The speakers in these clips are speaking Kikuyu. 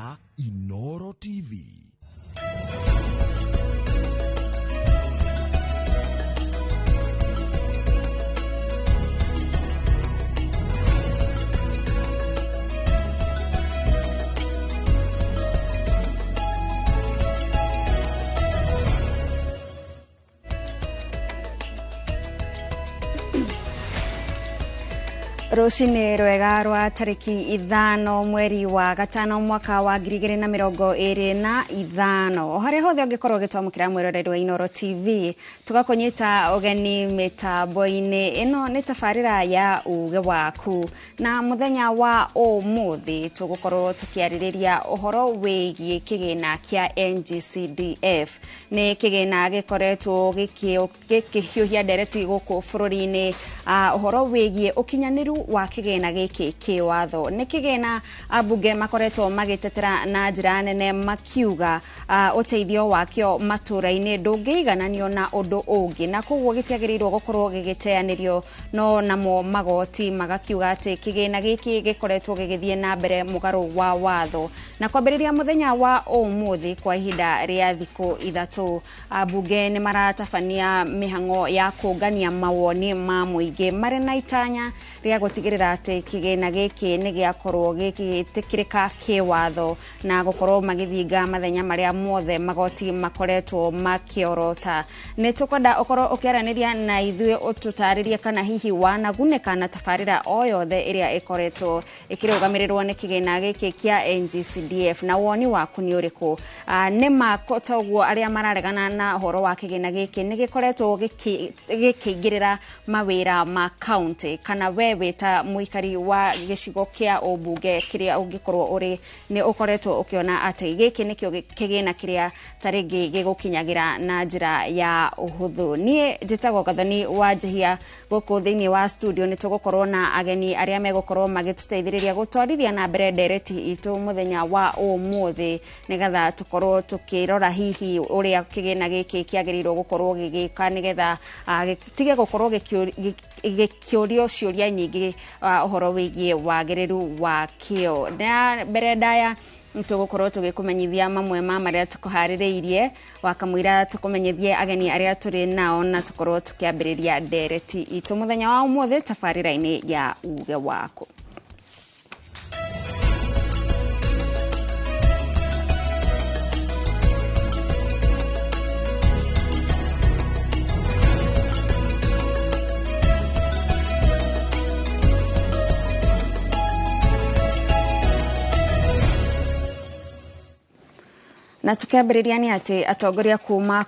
ya Inoro TV. Rũcinĩ rwega rwa tarĩki 5 mweri wa 5 mwaka wa 2025 o harĩa hothe ũngĩkorwo ũgĩtwamũkĩra mwĩroreri wa Inoro TV tũgakũnyita ũgeni mĩtambo-inĩ ĩno nĩ tabarĩra ya uge waku na mũthenya wa ũmũthĩ tũgũkorwo tũkĩarĩrĩria ũhoro wĩgiĩ kĩgĩna kĩa NGCDF. Nĩ kĩgĩna gĩkoretwo gĩkĩhiũhia ndereti gũkũ bũrũri-inĩ ũhoro wĩgiĩ ũkinyanĩru wa kĩgĩna gĩkĩ kĩwatho. Nĩ kĩgĩna ambunge makoretwo magĩtetera na njĩra nene makiuga ũteithio wakĩo matũra-inĩ ndũngĩigananio na ũndũ ũngĩ na koguo gĩtiagĩrĩirwo gũkorwo gĩgĩteanĩrio, no namo magoti magakiuga atĩ kĩgĩna gĩkĩ gĩkoretwo gĩgĩthiĩ na mbere mũgarũ wa watho. Na kwambĩrĩria mũthenya wa ũmũthĩ kwa ihinda rĩa thikũ 3 ambunge nĩ maratabania mĩhang'o ya kũngania mawoni ma mũingĩ marĩ na itanya rĩa gũtigĩrĩra atĩ kĩgĩna gĩkĩ nĩ gĩakorwo gĩgĩtĩkĩrĩka kĩwatho na gũkorwo magĩthinga mathenya marĩa mothe magoti makoretwo makĩorota. Nĩ tũkwenda ũkorwo ũkĩaranĩria na ithuĩ ũtũtarĩrie kana hihi wanagunĩka na tabarĩra o yothe ĩrĩa ĩkoretwo ĩkĩrũgamĩrĩrwo nĩ kĩgĩna gĩkĩ kĩa NGCDF na woni waku nĩ ũrĩkũ. Nĩ ma toguo arĩa mararegana na ũhoro wa kĩgĩna gĩkĩ nĩ gĩkoretwo gĩkĩingĩrĩra mawĩra ma county, kana we wĩta mũikari wa gĩcigo kĩa ũmbunge kĩrĩa ũngĩkorwo ũrĩ nĩ ũkoretwo ũkĩona atĩ gĩkĩ nĩkĩo kĩgĩna kĩrĩa ta rĩngĩ gĩgũkinyagĩra na njĩra ya ũhũthũ. Niĩ njĩtagwo Gathoni wa Njehia, gũkũ thĩinĩ wa studio nĩ tũgũkorwo na ageni arĩa megũkorwo magĩtũteithĩrĩria gũtwarithia na mbere ndereti itũ mũthenya wa ũmũthĩ nĩgetha tũkorwo tũkĩrora hihi ũrĩa kĩgĩna gĩkĩ kĩagĩrĩirwo gũkorwo gĩgĩka nĩgetha gĩtige gũkorwo gĩkĩũrio ciũria nyingĩ ũhoro wĩgiĩ wagĩrĩru wa kĩo. Na mbere ndaya tũgũkorwo tũgĩkũmenyithia mamwe ma marĩa tũkũharĩrĩirie wakamũira tũkũmenyithie ageni arĩa tũrĩ nao na tũkorwo tũkĩambĩrĩria ndereti itũ mũthenya wa ũmũthĩ tabarĩra-inĩ ya uge waku. Na tukiambĩrĩria nĩ atĩ atongoria kuma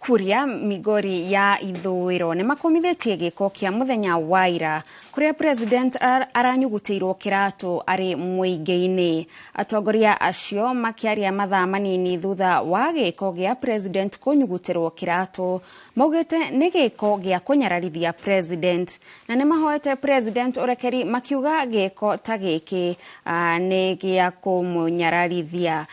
Kuria Migori ya ithũĩro nĩ makomithĩtie gĩko kĩa mũthenya wa ira kũrĩa president aranyugutĩirwo kĩratũ arĩ mũingĩ-inĩ. Atongoria acio makĩaria mathaa manini thutha wa gĩko gĩa president kũnyugutĩrwo kĩratũ maugĩte nĩ gĩko gĩa kũnyararithia president na nĩ mahoete president ũrekeri makiuga gĩko ta gĩkĩ nĩ gĩa kũmũnyararithia.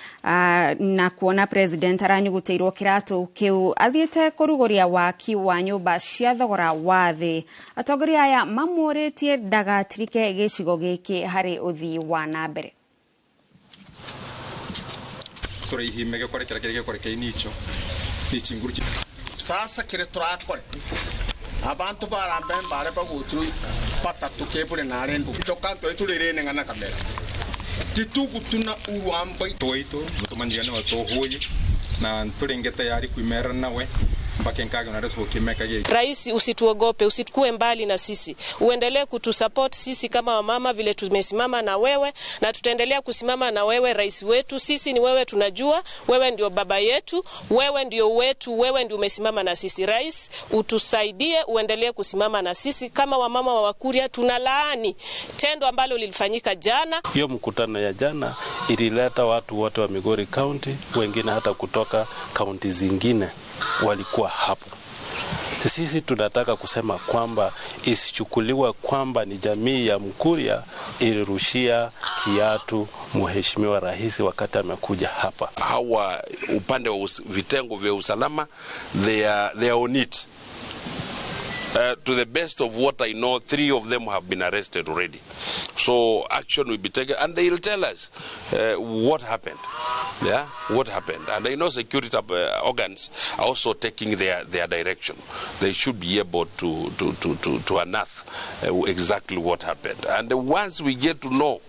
Na kuona president aranyugutĩirwo kĩratũ kĩu athiĩte kũrugũria waki wa nyũmba cia thogora wa thĩ. Atongoria aya mamũrĩtie ndagatirike gĩcigo gĩkĩ harĩ ũthii wa na mbere. Sasa kile turakore abantu barambe mbare bagutru patatu kebure narendo tokanto itulirene ngana kamera titugutuna uwamba toito mutumanjigane wa tohuye na tulenge tayari kuimera nawe. Rais, usituogope, usikue mbali na sisi. Uendelee kutusupport sisi kama wamama vile tumesimama na wewe na tutaendelea kusimama na wewe rais wetu. Sisi ni wewe, tunajua wewe ndio baba yetu, wewe ndio wetu, wewe ndio umesimama na sisi. Rais, utusaidie, uendelee kusimama na sisi kama wamama wa Wakuria. Tunalaani tendo ambalo lilifanyika jana. Hiyo mkutano ya jana ilileta watu wote wa Migori County, wengine hata kutoka kaunti zingine walikuwa hapo. Sisi tunataka kusema kwamba isichukuliwe kwamba ni jamii ya Mkuria ilirushia kiatu mheshimiwa rais wakati amekuja hapa. Hawa upande wa vitengo vya usalama, they are on it. To the best of what I know, 3 of them have been arrested already. So action will be taken, and they will tell us what happened. Yeah, what happened. And I know security organs are also taking their direction. They should be able to unearth exactly what happened. And once we get to know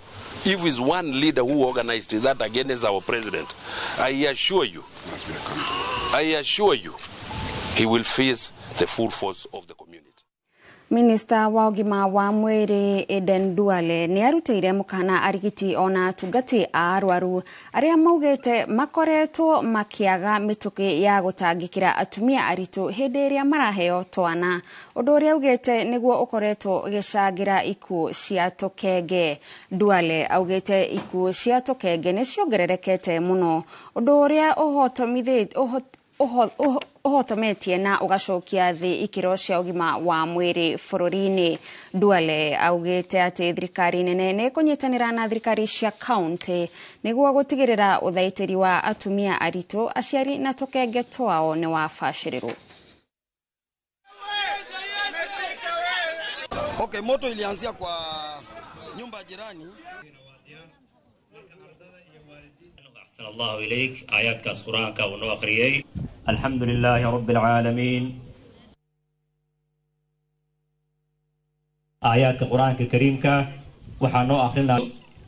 if it's one leader who organized that against our president, I assure you, he will face the full force of the community. Minista wa ũgima wa mwĩrĩ Aden Duale nĩ arutĩire mũkana arigiti ona atungati a arwaru arĩa maugĩte makoretwo makĩaga mĩtũkĩ ya gũtangĩkĩra atumia aritũ hĩndĩ ĩrĩa maraheo twana, ũndũ ũrĩa augĩte nĩguo ũkoretwo ũgĩcangĩra ikuũ cia tũkenge. Duale augĩte ikuũ cia tũkenge nĩ ciongererekete mũno, ũndũ ũrĩa ũhotometie na ũgacokia thĩ ikĩro cia ũgima wa mwĩrĩ bũrũri-inĩ. Duale augĩte atĩ thirikari nene nĩ ĩkũnyitanĩra na thirikari cia kaunti nĩguo gũtigĩrĩra ũthaitĩri wa atumia aritũ, aciari na tũkenge twao nĩ wabacĩrĩrwo. Okay, moto ilianzia kwa nyumba jirani. أحسن الله إليك آيات كاس قرآن كونو أخريي. الحمد لله رب العالمين. آيات القرآن الكريم كا وحنو آخرنا.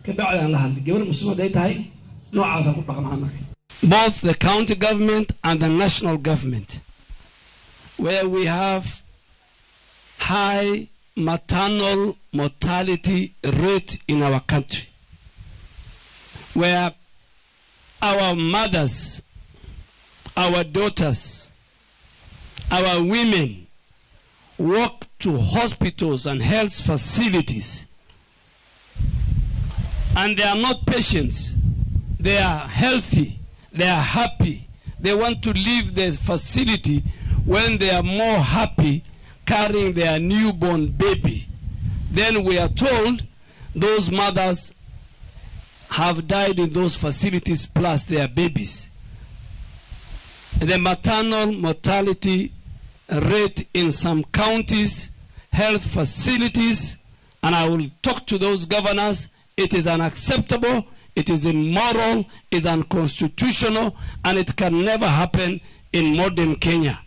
كبعد عن لها جبر المسلمة ديت هاي نوع عزة تطلق. Both the county government and the national government, where we have high maternal mortality rate in our country, where our mothers, our daughters, our women walk to hospitals and health facilities, and they are not patients. They are healthy, they are happy. They want to leave the facility when they are more happy carrying their newborn baby. Then we are told those mothers have died in those facilities plus their babies. The maternal mortality rate in some counties, health facilities, and I will talk to those governors, it is unacceptable, it is immoral, it is unconstitutional, and it can never happen in modern Kenya.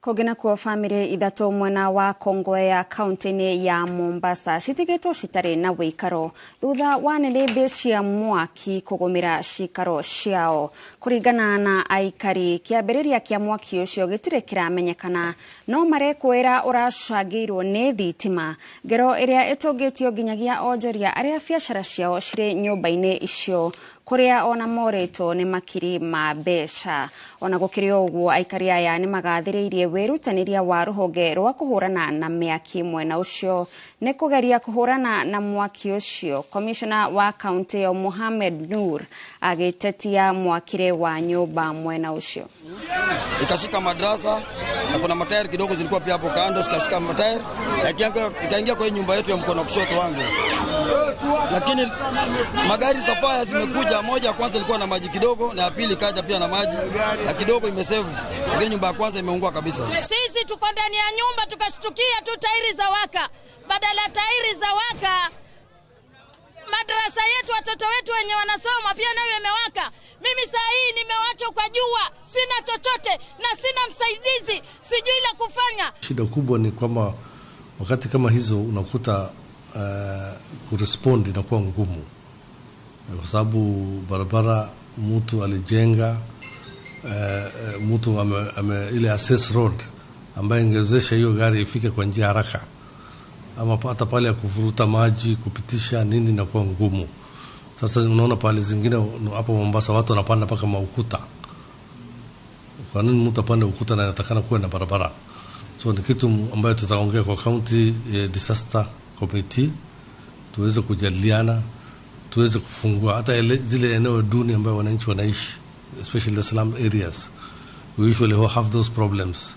Kũngĩ nakuo bamĩrĩ ithatũ mwena wa Kongowea kaunti-inĩ ya Mombasa citigĩtwo citarĩ na wĩikaro thutha wa nĩnĩmbĩ cia mwaki kũgũmĩra cikaro ciao. Kũringana na aikari, kĩambĩrĩria kĩa mwaki ũcio gĩtirĩ kĩramenyekana, no marekwĩra ũracangĩirwo nĩ thitima, ngero ĩrĩa ĩtũngĩtio nginyagia onjoria arĩa biacara ciao cirĩ nyũmba-inĩ icio kũrĩa ona morĩtwo nĩ makiri ma mbeca. Ona gũkĩrĩ ũguo, aikari aya nĩ magathĩrĩirie wĩrutanĩria wa rũhonge rwa kũhũrana na mĩaki mwena ũcio nĩ kũgeria kũhũrana na mwaki ũcio. Komishona wa kaunti ĩyo Mohamed Nur agĩtetia mwakire wa nyũmba mwena ũcio. Ikashika madrasa na kuna matairi kidogo zilikuwa pia hapo kando, zikashika matairi ikaingia kwa nyumba yetu ya mkono kushoto wangu. Lakini magari safaya zimekuja, moja kwanza ilikuwa na maji kidogo na ya pili kaja pia na maji na kidogo imesave, lakini nyumba ya kwanza imeungua kabisa. Sisi tuko ndani ya nyumba tukashtukia tu tairi za waka, badala tairi za waka madrasa yetu watoto wetu wenye wanasoma pia nayo imewaka. Mimi saa hii nimewachwa kwa jua, sina chochote na sina msaidizi, sijui la kufanya. Shida kubwa ni kwamba wakati kama hizo unakuta kurespond inakuwa ngumu, kwa sababu barabara mtu alijenga, mtu ame ile access road ambayo ingewezesha hiyo gari ifike kwa njia haraka, ama hata pale ya kuvuruta maji kupitisha nini inakuwa ngumu. Sasa unaona pale zingine hapo Mombasa watu wanapanda mpaka maukuta. Kwa nini mtu apande ukuta na anatakana kuwa na barabara? So ni kitu ambayo tutaongea kwa county disaster committee, tuweze kujadiliana, tuweze kufungua hata zile eneo duni ambayo wananchi wanaishi, especially the slum areas. We usually have those problems.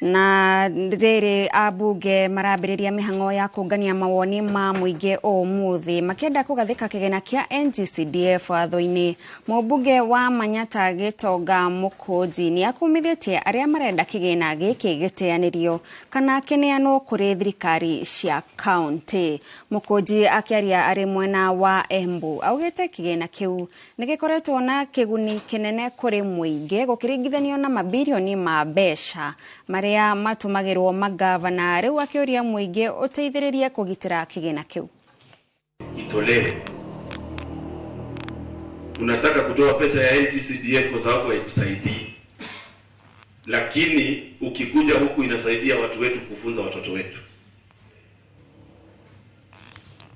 Na rĩrĩ ambunge marambĩrĩria mĩhang'o ya kũngania mawoni ma mũingĩ ũmũthĩ makĩenda kũgathĩka kĩgĩna kĩa NGCDF watho-inĩ. Mũmbunge wa Manyata Gĩtonga Mũkũnji nĩ akumithĩtie arĩa marenda kĩgĩna gĩkĩ gĩteanĩrio kana kĩneanwo kũrĩ thirikari cia kaunti. Mũkũnji akĩaria arĩ mwena wa Embu augĩte kĩgĩna kĩu nĩ gĩkoretwo na kĩguni kĩnene kũrĩ mũingĩ gũkĩringithanio na mabirioni ma mbeca marĩa matumagĩrwo magavana. Rĩu akĩũria mũingĩ ũteithĩrĩrie kũgitĩra kĩgĩna kĩu. Itolewe. Unataka kutoa pesa ya NGCDF kwa sababu haikusaidii, lakini ukikuja huku inasaidia watu wetu kufunza watoto wetu.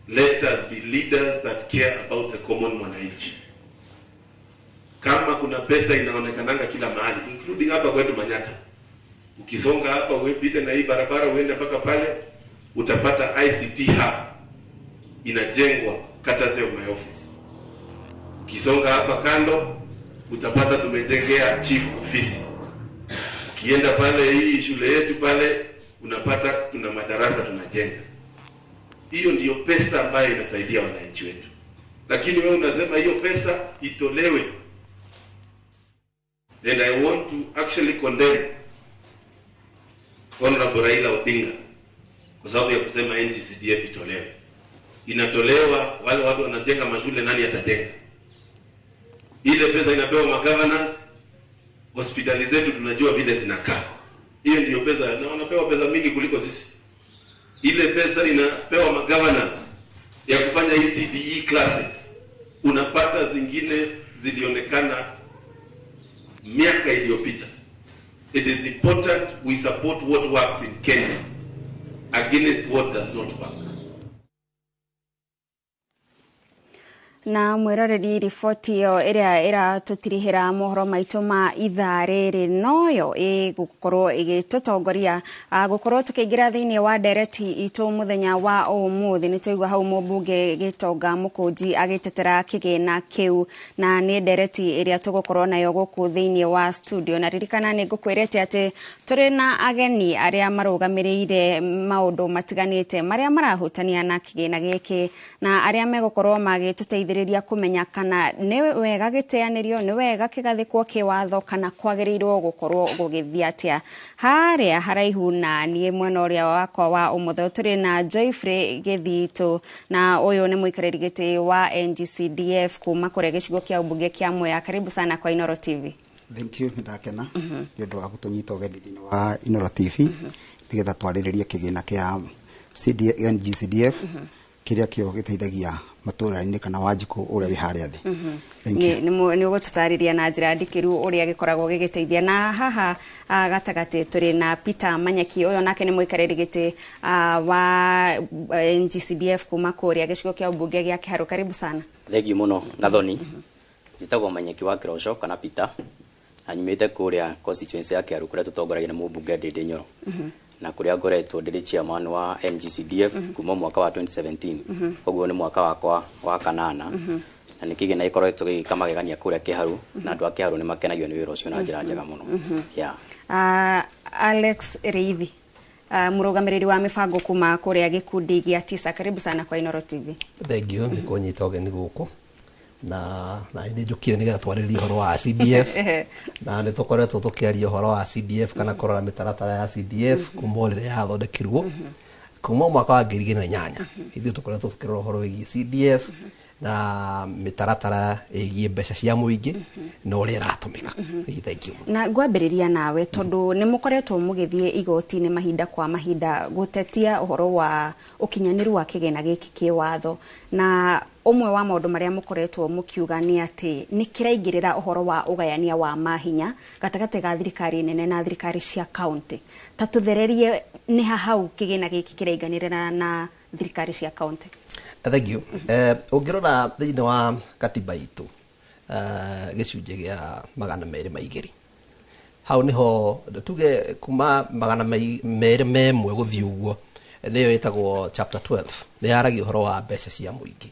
Let us be leaders that care about the common mwananchi. Kama kuna pesa inaonekananga kila mahali, including hapa kwetu Manyata, ukisonga hapa uepite na hii barabara uende mpaka pale, utapata ICT hub inajengwa courtesy of my office. Ukisonga hapa kando utapata tumejengea chief office. Ukienda pale hii shule yetu pale unapata tuna madarasa tunajenga. Hiyo ndiyo pesa ambayo inasaidia wananchi wetu. Lakini wewe unasema hiyo pesa itolewe. And I want to actually condemn Honorable Raila Odinga kwa sababu ya kusema NGCDF itolewe. Inatolewa, wale watu wanajenga mashule, nani atajenga? Ile pesa inapewa magovernors, hospitali zetu tunajua vile zinakaa. Hiyo ndiyo pesa, na wanapewa pesa mingi kuliko sisi. Ile pesa inapewa magovernors ya kufanya ECDE classes. Unapata zingine zilionekana miaka iliyopita. It is important we support what works in Kenya against what does not work. Na mwiroreri riboti ĩyo ĩrĩa ĩratũtirihĩra mohoro maitũ ma ithaa rĩrĩ noyo ĩgũkorwo ĩgĩtũtongoria gũkorwo tũkĩingĩra thĩinĩ wa ndereti itũ mũthenya wa ũmũthĩ. Nĩ twaigua hau mũmbunge Gĩtonga Mũkũnji agĩtetera kĩgĩna kĩu, na nĩ ndereti ĩrĩa tũgũkorwo nayo gũkũ thĩinĩ wa studio. Na ririkana nĩ ngũkwĩrĩte atĩ tũrĩ na ageni arĩa marũgamĩrĩire maũndũ matiganĩte marĩa marahutania na kĩgĩna gĩkĩ na arĩa megũkorwo magĩtũteithia ria kumenya kana nĩ wega gĩteanĩrio, nĩ wega kĩgathĩkwo kĩwatho kana kwagĩrĩirwo gũkorwo gũgĩthiĩ atĩa. Harĩa haraihu na niĩ mwena ũrĩa wakwa wa ũmotho tũrĩ na Joyfrey Gĩthitũ, na ũyũ nĩ mũikarĩri gĩtĩ wa NGCDF kuma kũrĩa gĩcigo kĩa ũmbunge kĩa Mwea. Karibu sana kwa Inoro TV. Thank you, ndakena nĩ ũndũ wa gũtũnyita ũgeni thĩinĩ wa Inoro TV nĩgetha twarĩrĩrie kĩgĩna kĩa NGCDF kĩrĩa kĩo gĩteithagia matũũra-inĩ kana Wanjikũ ũrĩa wĩ harĩa thĩ. Nĩ ũgũtũtarĩria na njĩra ndikĩru ũrĩa gĩkoragwo gĩgĩteithia. Na haha gatagatĩ tũrĩ na Peter Manyeki, ũyũ nake nĩ mũikarĩri gĩtĩ wa NGCDF kuma kũrĩa gĩcigo kĩa ũmbunge gĩa Kĩharũ. Karibu sana. Thank you mũno Gathoni. Njĩtagwo Manyeki wa Kĩroco kana Peter, na nyumĩte kũrĩa constituency ya Kĩharũ kũrĩa tũtongoragia nĩ mũmbunge Ndĩndĩ Nyoro, na kuria ngoretwo ndĩrĩ chairman wa NGCDF kuma mwaka wa 2017. Koguo nĩ mwaka wakwa wa kanana, na nĩ kĩgĩna gĩkoretwo gĩgĩka magegania kũrĩa Kĩharũ, na andũ a Kĩharũ nĩ makenagio nĩ wĩra ũcio na njĩra njega mũno. Alex Reithi, mũrũgamĩrĩri wa mĩbango kuma kũrĩa gĩkundi gĩa TISA, karibu sana kwa Inoro TV. Thank you nĩ kũnyita ũgeni gũkũ, na nĩ njũkire nĩgetha twarĩrĩrie ũhoro wa CDF na nĩ tũkoretwo tũkĩaria ũhoro wa CDF kana kũrora mĩtaratara ya CDF kuma rĩrĩa yathondekirwo kuma mwaka wa 2008. Ithuĩ tũkoretwo tũkĩrora ũhoro wĩgiĩ CDF na mĩtaratara ĩgiĩ mbeca cia mũingĩ na ũrĩa ĩratũmĩka. Thank you. Na ngwambĩrĩria nawe tondũ nĩ mũkoretwo mũgĩthiĩ igoti-inĩ mahinda kwa mahinda gũtetia ũhoro wa ũkinyanĩru wa kĩgĩna gĩkĩ kĩwatho, na ũmwe wa maũndũ marĩa mũkoretwo mũkiuga nĩ atĩ nĩ kĩraingĩrĩra ũhoro wa ũgayania wa mahinya gatagatĩ ga thirikari nene na thirikari cia kaunti. Ta tũthererie nĩ ha hau kĩgĩna gĩkĩ kĩrainganĩrĩra na thirikari cia kaunti. Thank you. Ũngĩrora thĩinĩ wa katiba itũ gĩcunjĩ gĩa 202 hau nĩho tuge kuma 201 gũthiĩ ũguo nĩyo ĩtagwo chapter 12 nĩ yaragia ũhoro wa mbeca cia mũingĩ,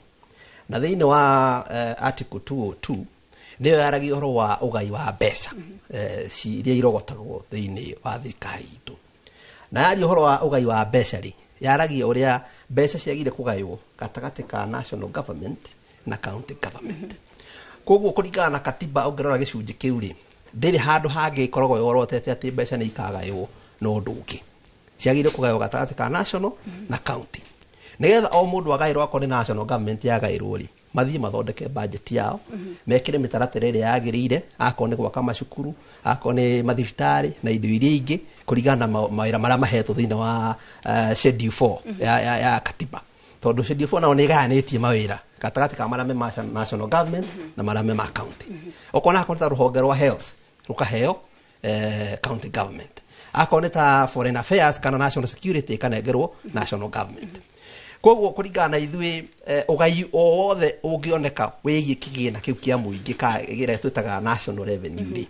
na thĩinĩ wa article 202 Nĩyo yaragia ũhoro wa ũgai wa mbeca iria irogotagwo thĩinĩ wa thirikari itũ. Na yaria ũhoro wa ũgai wa mbeca rĩ, yaragia ũrĩa mbeca ciagire kũgaywo gatagatĩ ka national government na county government. Koguo kũringana na katiba, ũngĩrora gĩcunjĩ kĩu rĩ, ndĩrĩ handũ hangĩ ĩkoragwo yorotete atĩ mbeca nĩ ikagaywo na ũndũ ũngĩ. Ciagĩrĩire kũgaywo gatagatĩ ka national na county, nĩgetha o mũndũ agaĩrwo. Akorwo nĩ national government yagaĩrwo rĩ, mathiĩ mathondeke budget yao, mekĩre mĩtaratara ĩrĩa yagĩrĩire, akorwo nĩ gwaka macukuru, akorwo nĩ mathibitarĩ na indo iria ingĩ, kũringana na mawĩra marĩa mahetwo thĩinĩ wa schedule 4 ya katiba, tondũ schedule 4 nao nĩ ĩgayanĩtie mawĩra gatagatĩ ka marĩa me ma national government na marĩa me ma county. Ũkona akorwo nĩ ta rũhonge rwa health rũkaheo county government, akorwo nĩ ta foreign affairs kana national security ĩkanengerwo national government. Koguo kũringana na ithuĩ, ũgai o wothe ũngĩoneka wĩgiĩ kĩgĩna kĩu kĩa mũingĩ ka kĩrĩa twĩtaga national revenue rĩ,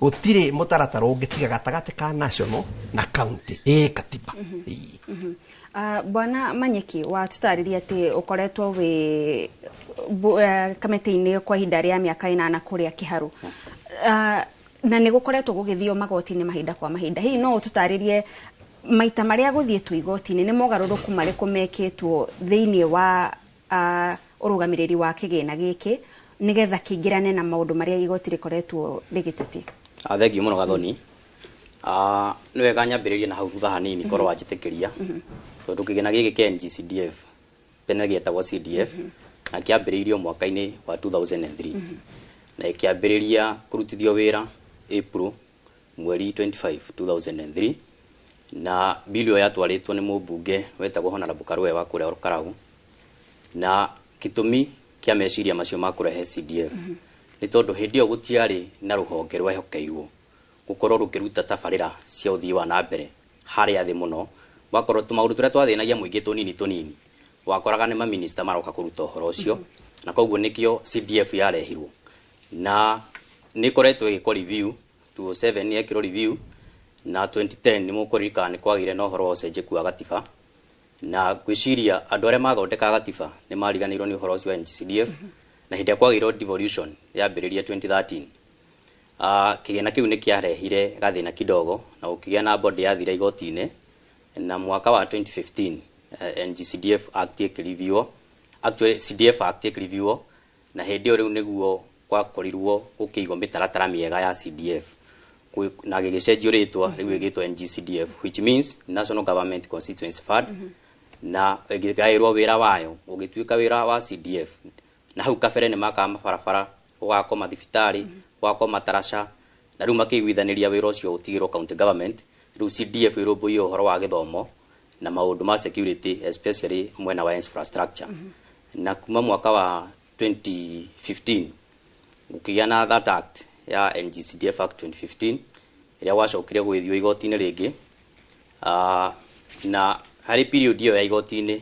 gũtirĩ mũtaratara ũngĩtiga gatagatĩ ka national na county ĩ katiba. Ĩĩ. Bwana Manyeki, watũtarĩria atĩ ũkoretwo wĩ kamĩtĩ-inĩ kwa ihinda rĩa mĩaka 8 kũrĩa Kĩharu, na nĩ gũkoretwo gũgĩthio magoti-inĩ mahinda kwa mahinda. Hihi no ũtũtarĩrie maita marĩa gũthiĩtwo igoti-inĩ, nĩ mogarũrũku marĩkũ mekĩtwo thĩinĩ wa ũrũgamĩrĩri wa kĩgĩna gĩkĩ, nĩgetha kĩingĩrane na maũndũ marĩa igoti rĩkoretwo rĩgĩtetia? Thengiũ mũno, Gathoni. Nĩ wega nyambĩrĩrie na hau thutha hanini korwo wanjĩtĩkĩria, tondũ kĩgĩna gĩkĩ kĩa NGCDF tene gĩetagwo CDF na kĩambĩrĩirio mwaka-inĩ wa 2003 na ĩkĩambĩrĩria kũrutithio wĩra April mweri 25 2003, na bill ĩyo yatwarĩtwo nĩ mũmbunge wetagwo Honorable Karue wa kũrĩa Karau. Na gĩtũmi kĩa meciria macio ma kũrehe CDF nĩ tondũ hĩndĩ ĩyo gũtiarĩ na rũhonge rwehokeirwo gũkorwo rũkĩruta tabarĩra cia ũthii wa na mbere harĩa thĩ mũno. Wakorwo tũmaũndũ tũrĩa twathĩnagia mũingĩ tũnini tũnini, wakoraga nĩ maminista maroka kũruta ũhoro ũcio, na koguo nĩkĩo CDF yarehirwo. Na nĩ ĩkoretwo ĩgĩkwo review. 2007 nĩ yekirwo review, na 2010 nĩ mũkũririkana nĩ kwagĩire na ũhoro wa ũcenjeku wa gatiba, na ngwĩciria andũ arĩa mathondekaga gatiba nĩ mariganĩirwo nĩ ũhoro ũcio wa NGCDF. Na hĩndĩ ĩrĩa kwagĩirwo devolution yambĩrĩria 2013, kĩgĩna kĩu nĩ kĩarehire gathĩna kidogo na gũkĩgĩa na body yathire igoti-inĩ. Na mwaka wa 2015 NGCDF Act ĩkĩreviewo, actually CDF Act ĩkĩreviewo, na hĩndĩ ĩyo rĩu nĩguo gwakorirwo gũkĩigwo mĩtaratara mĩega ya CDF, na gĩgĩcenjio rĩtwa, rĩu ĩgĩtwo NGCDF, which means National Government Constituency Fund, na ĩkĩgaĩrwo wĩra wayo, ũgĩtuĩka wĩra wa CDF na hau kabere nĩ makaga mabarabara, gũgakwo mathibitarĩ, gwakwo mataraca, na rĩu makĩiguithanĩria wĩra ũcio ũtigĩrwo county government. Rĩu CDF ĩrũmbũiye ũhoro wa gĩthomo na maũndũ ma security, especially mwena wa infrastructure. Na kuma mwaka wa 2015 gũkĩgĩa na that act ya NGCDF Act 2015, ĩrĩa gwacokire gũgĩthio igoti-inĩ rĩngĩ. Na harĩ period ĩyo ya igoti-inĩ,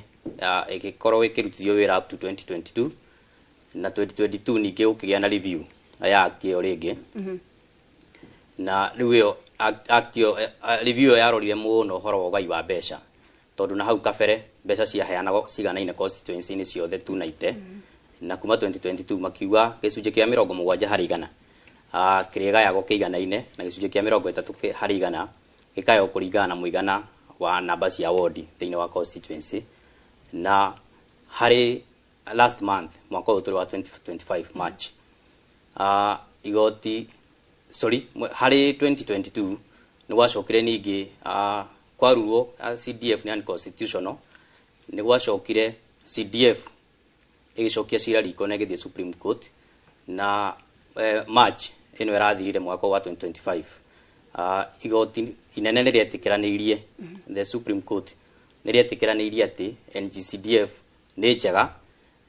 ĩgĩkorwo ĩkĩrutithio wĩra up to 2022, na 2022 ningĩ gũkĩgĩa na review ya act ĩyo rĩngĩ. Na rĩu ĩyo act ĩyo, review ĩyo yarorire mũno ũhoro wa ũgai wa mbeca, tondũ na hau kabere mbeca ciaheanagwo ciganaine constituency-inĩ ciothe 290. Na kuma 2022 makiuga gĩcunjĩ kĩa 70% kĩrĩgayagwo kĩiganaine, na gĩcunjĩ kĩa 30 harĩ igana gĩkayagwo kũringana na mũigana wa namba cia wodi thĩinĩ wa constituency. Na harĩ last month, mwaka ũyũ tũrĩ wa 2025 March, igoti, sorry, harĩ 2022 nĩ gwacokire ningĩ kwarurwo CDF nĩ unconstitutional. Nĩ gwacokire CDF ĩgĩcokia cira riko na ĩgĩthiĩ Supreme Court. Na March ĩno ĩrathirire mwaka wa 2025, igoti inene nĩ rĩetĩkĩranĩirie, the Supreme Court nĩ rĩetĩkĩranĩirie atĩ NGCDF nĩ njega,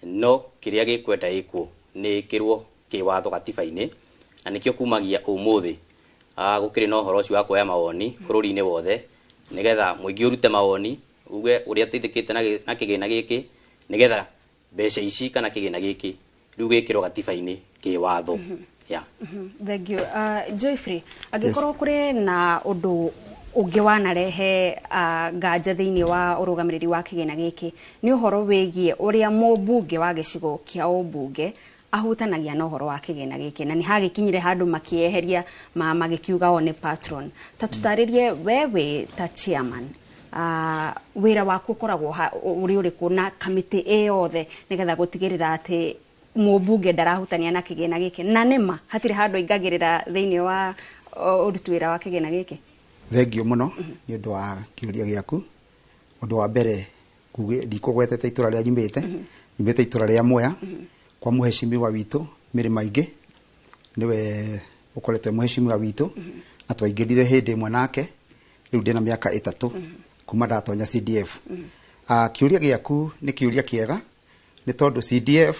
no kĩrĩa gĩkwenda ĩkwo nĩ ĩkĩrwo kĩwatho gatiba-inĩ. Na nĩkĩo kumagia ũmũthĩ gũkĩrĩ na ũhoro ũcio wa kuoya mawoni bũrũri-inĩ wothe, nĩgetha mũingĩ ũrute mawoni uge ũrĩa ũteithĩkĩte na kĩgĩna gĩkĩ, nĩgetha mbeca ici kana kĩgĩna gĩkĩ rĩu gĩkĩrwo gatiba-inĩ kĩwatho ya. Thank you. Joyfrey, angĩkorwo kũrĩ na ũndũ ũngĩ wanarehe nganja thĩinĩ wa ũrũgamĩrĩri wa kĩgĩna gĩkĩ, nĩ ũhoro wĩgiĩ ũrĩa mũmbunge wa gĩcigo kĩa ũmbunge. Ahutanagia na ũhoro wa kĩgĩna gĩkĩ, na nĩ hagĩkinyire handũ makĩeheria magĩkiuga o nĩ patron. Ta tũtarĩrie we wĩ ta chairman, wĩra waku ũkoragwo ũrĩ ũrĩkũ na kamĩtĩ ĩ yothe, nĩgetha gũtigĩrĩra atĩ mũmbunge ndarahutania na kĩgĩna gĩkĩ, na nĩma hatirĩ handũ aingagĩrĩra thĩinĩ wa ũruti wĩra wa kĩgĩna gĩkĩ? Thengio mũno nĩ ũndũ wa kĩũria gĩaku. Ũndũ wa mbere, ndikũgwetete itũra rĩa nyumĩte, nyumĩte itũra rĩa Mwea, kwa mũheshimiwa witũ Mĩrĩ Maingĩ, nĩwe ũkoretwo mũheshimiwa witũ, na twaingĩrire hĩndĩ ĩmwe nake. Rĩu ndĩna mĩaka 3 kuma ndatonya CDF. Kĩũria gĩaku nĩ kĩũria kĩega, nĩ tondũ CDF,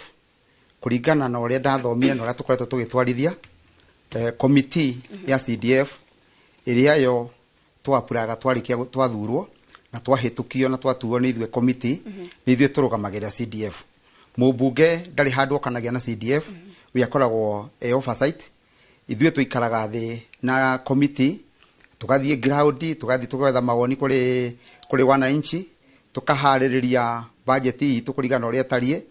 kũringana na ũrĩa ndathomire na ũrĩa tũkoretwo tũgĩtwarithia komiti ya CDF ĩrĩa yo twapuraga twarĩkia twathurwo na twahĩtũkio na twatuo nĩ ithuĩ komiti, nĩ ithuĩ tũrũgamagĩrĩra CDF. Mũmbunge ndarĩ handũ okanagia na CDF, we akoragwo e oversight. Ithuĩ tũikaraga thĩ na komiti, tũgathiĩ ground, tũgathiĩ tũgetha mawoni kũrĩ wananchi, tũkaharĩrĩria budget itũ kũringana na ũrĩa ĩtariĩ.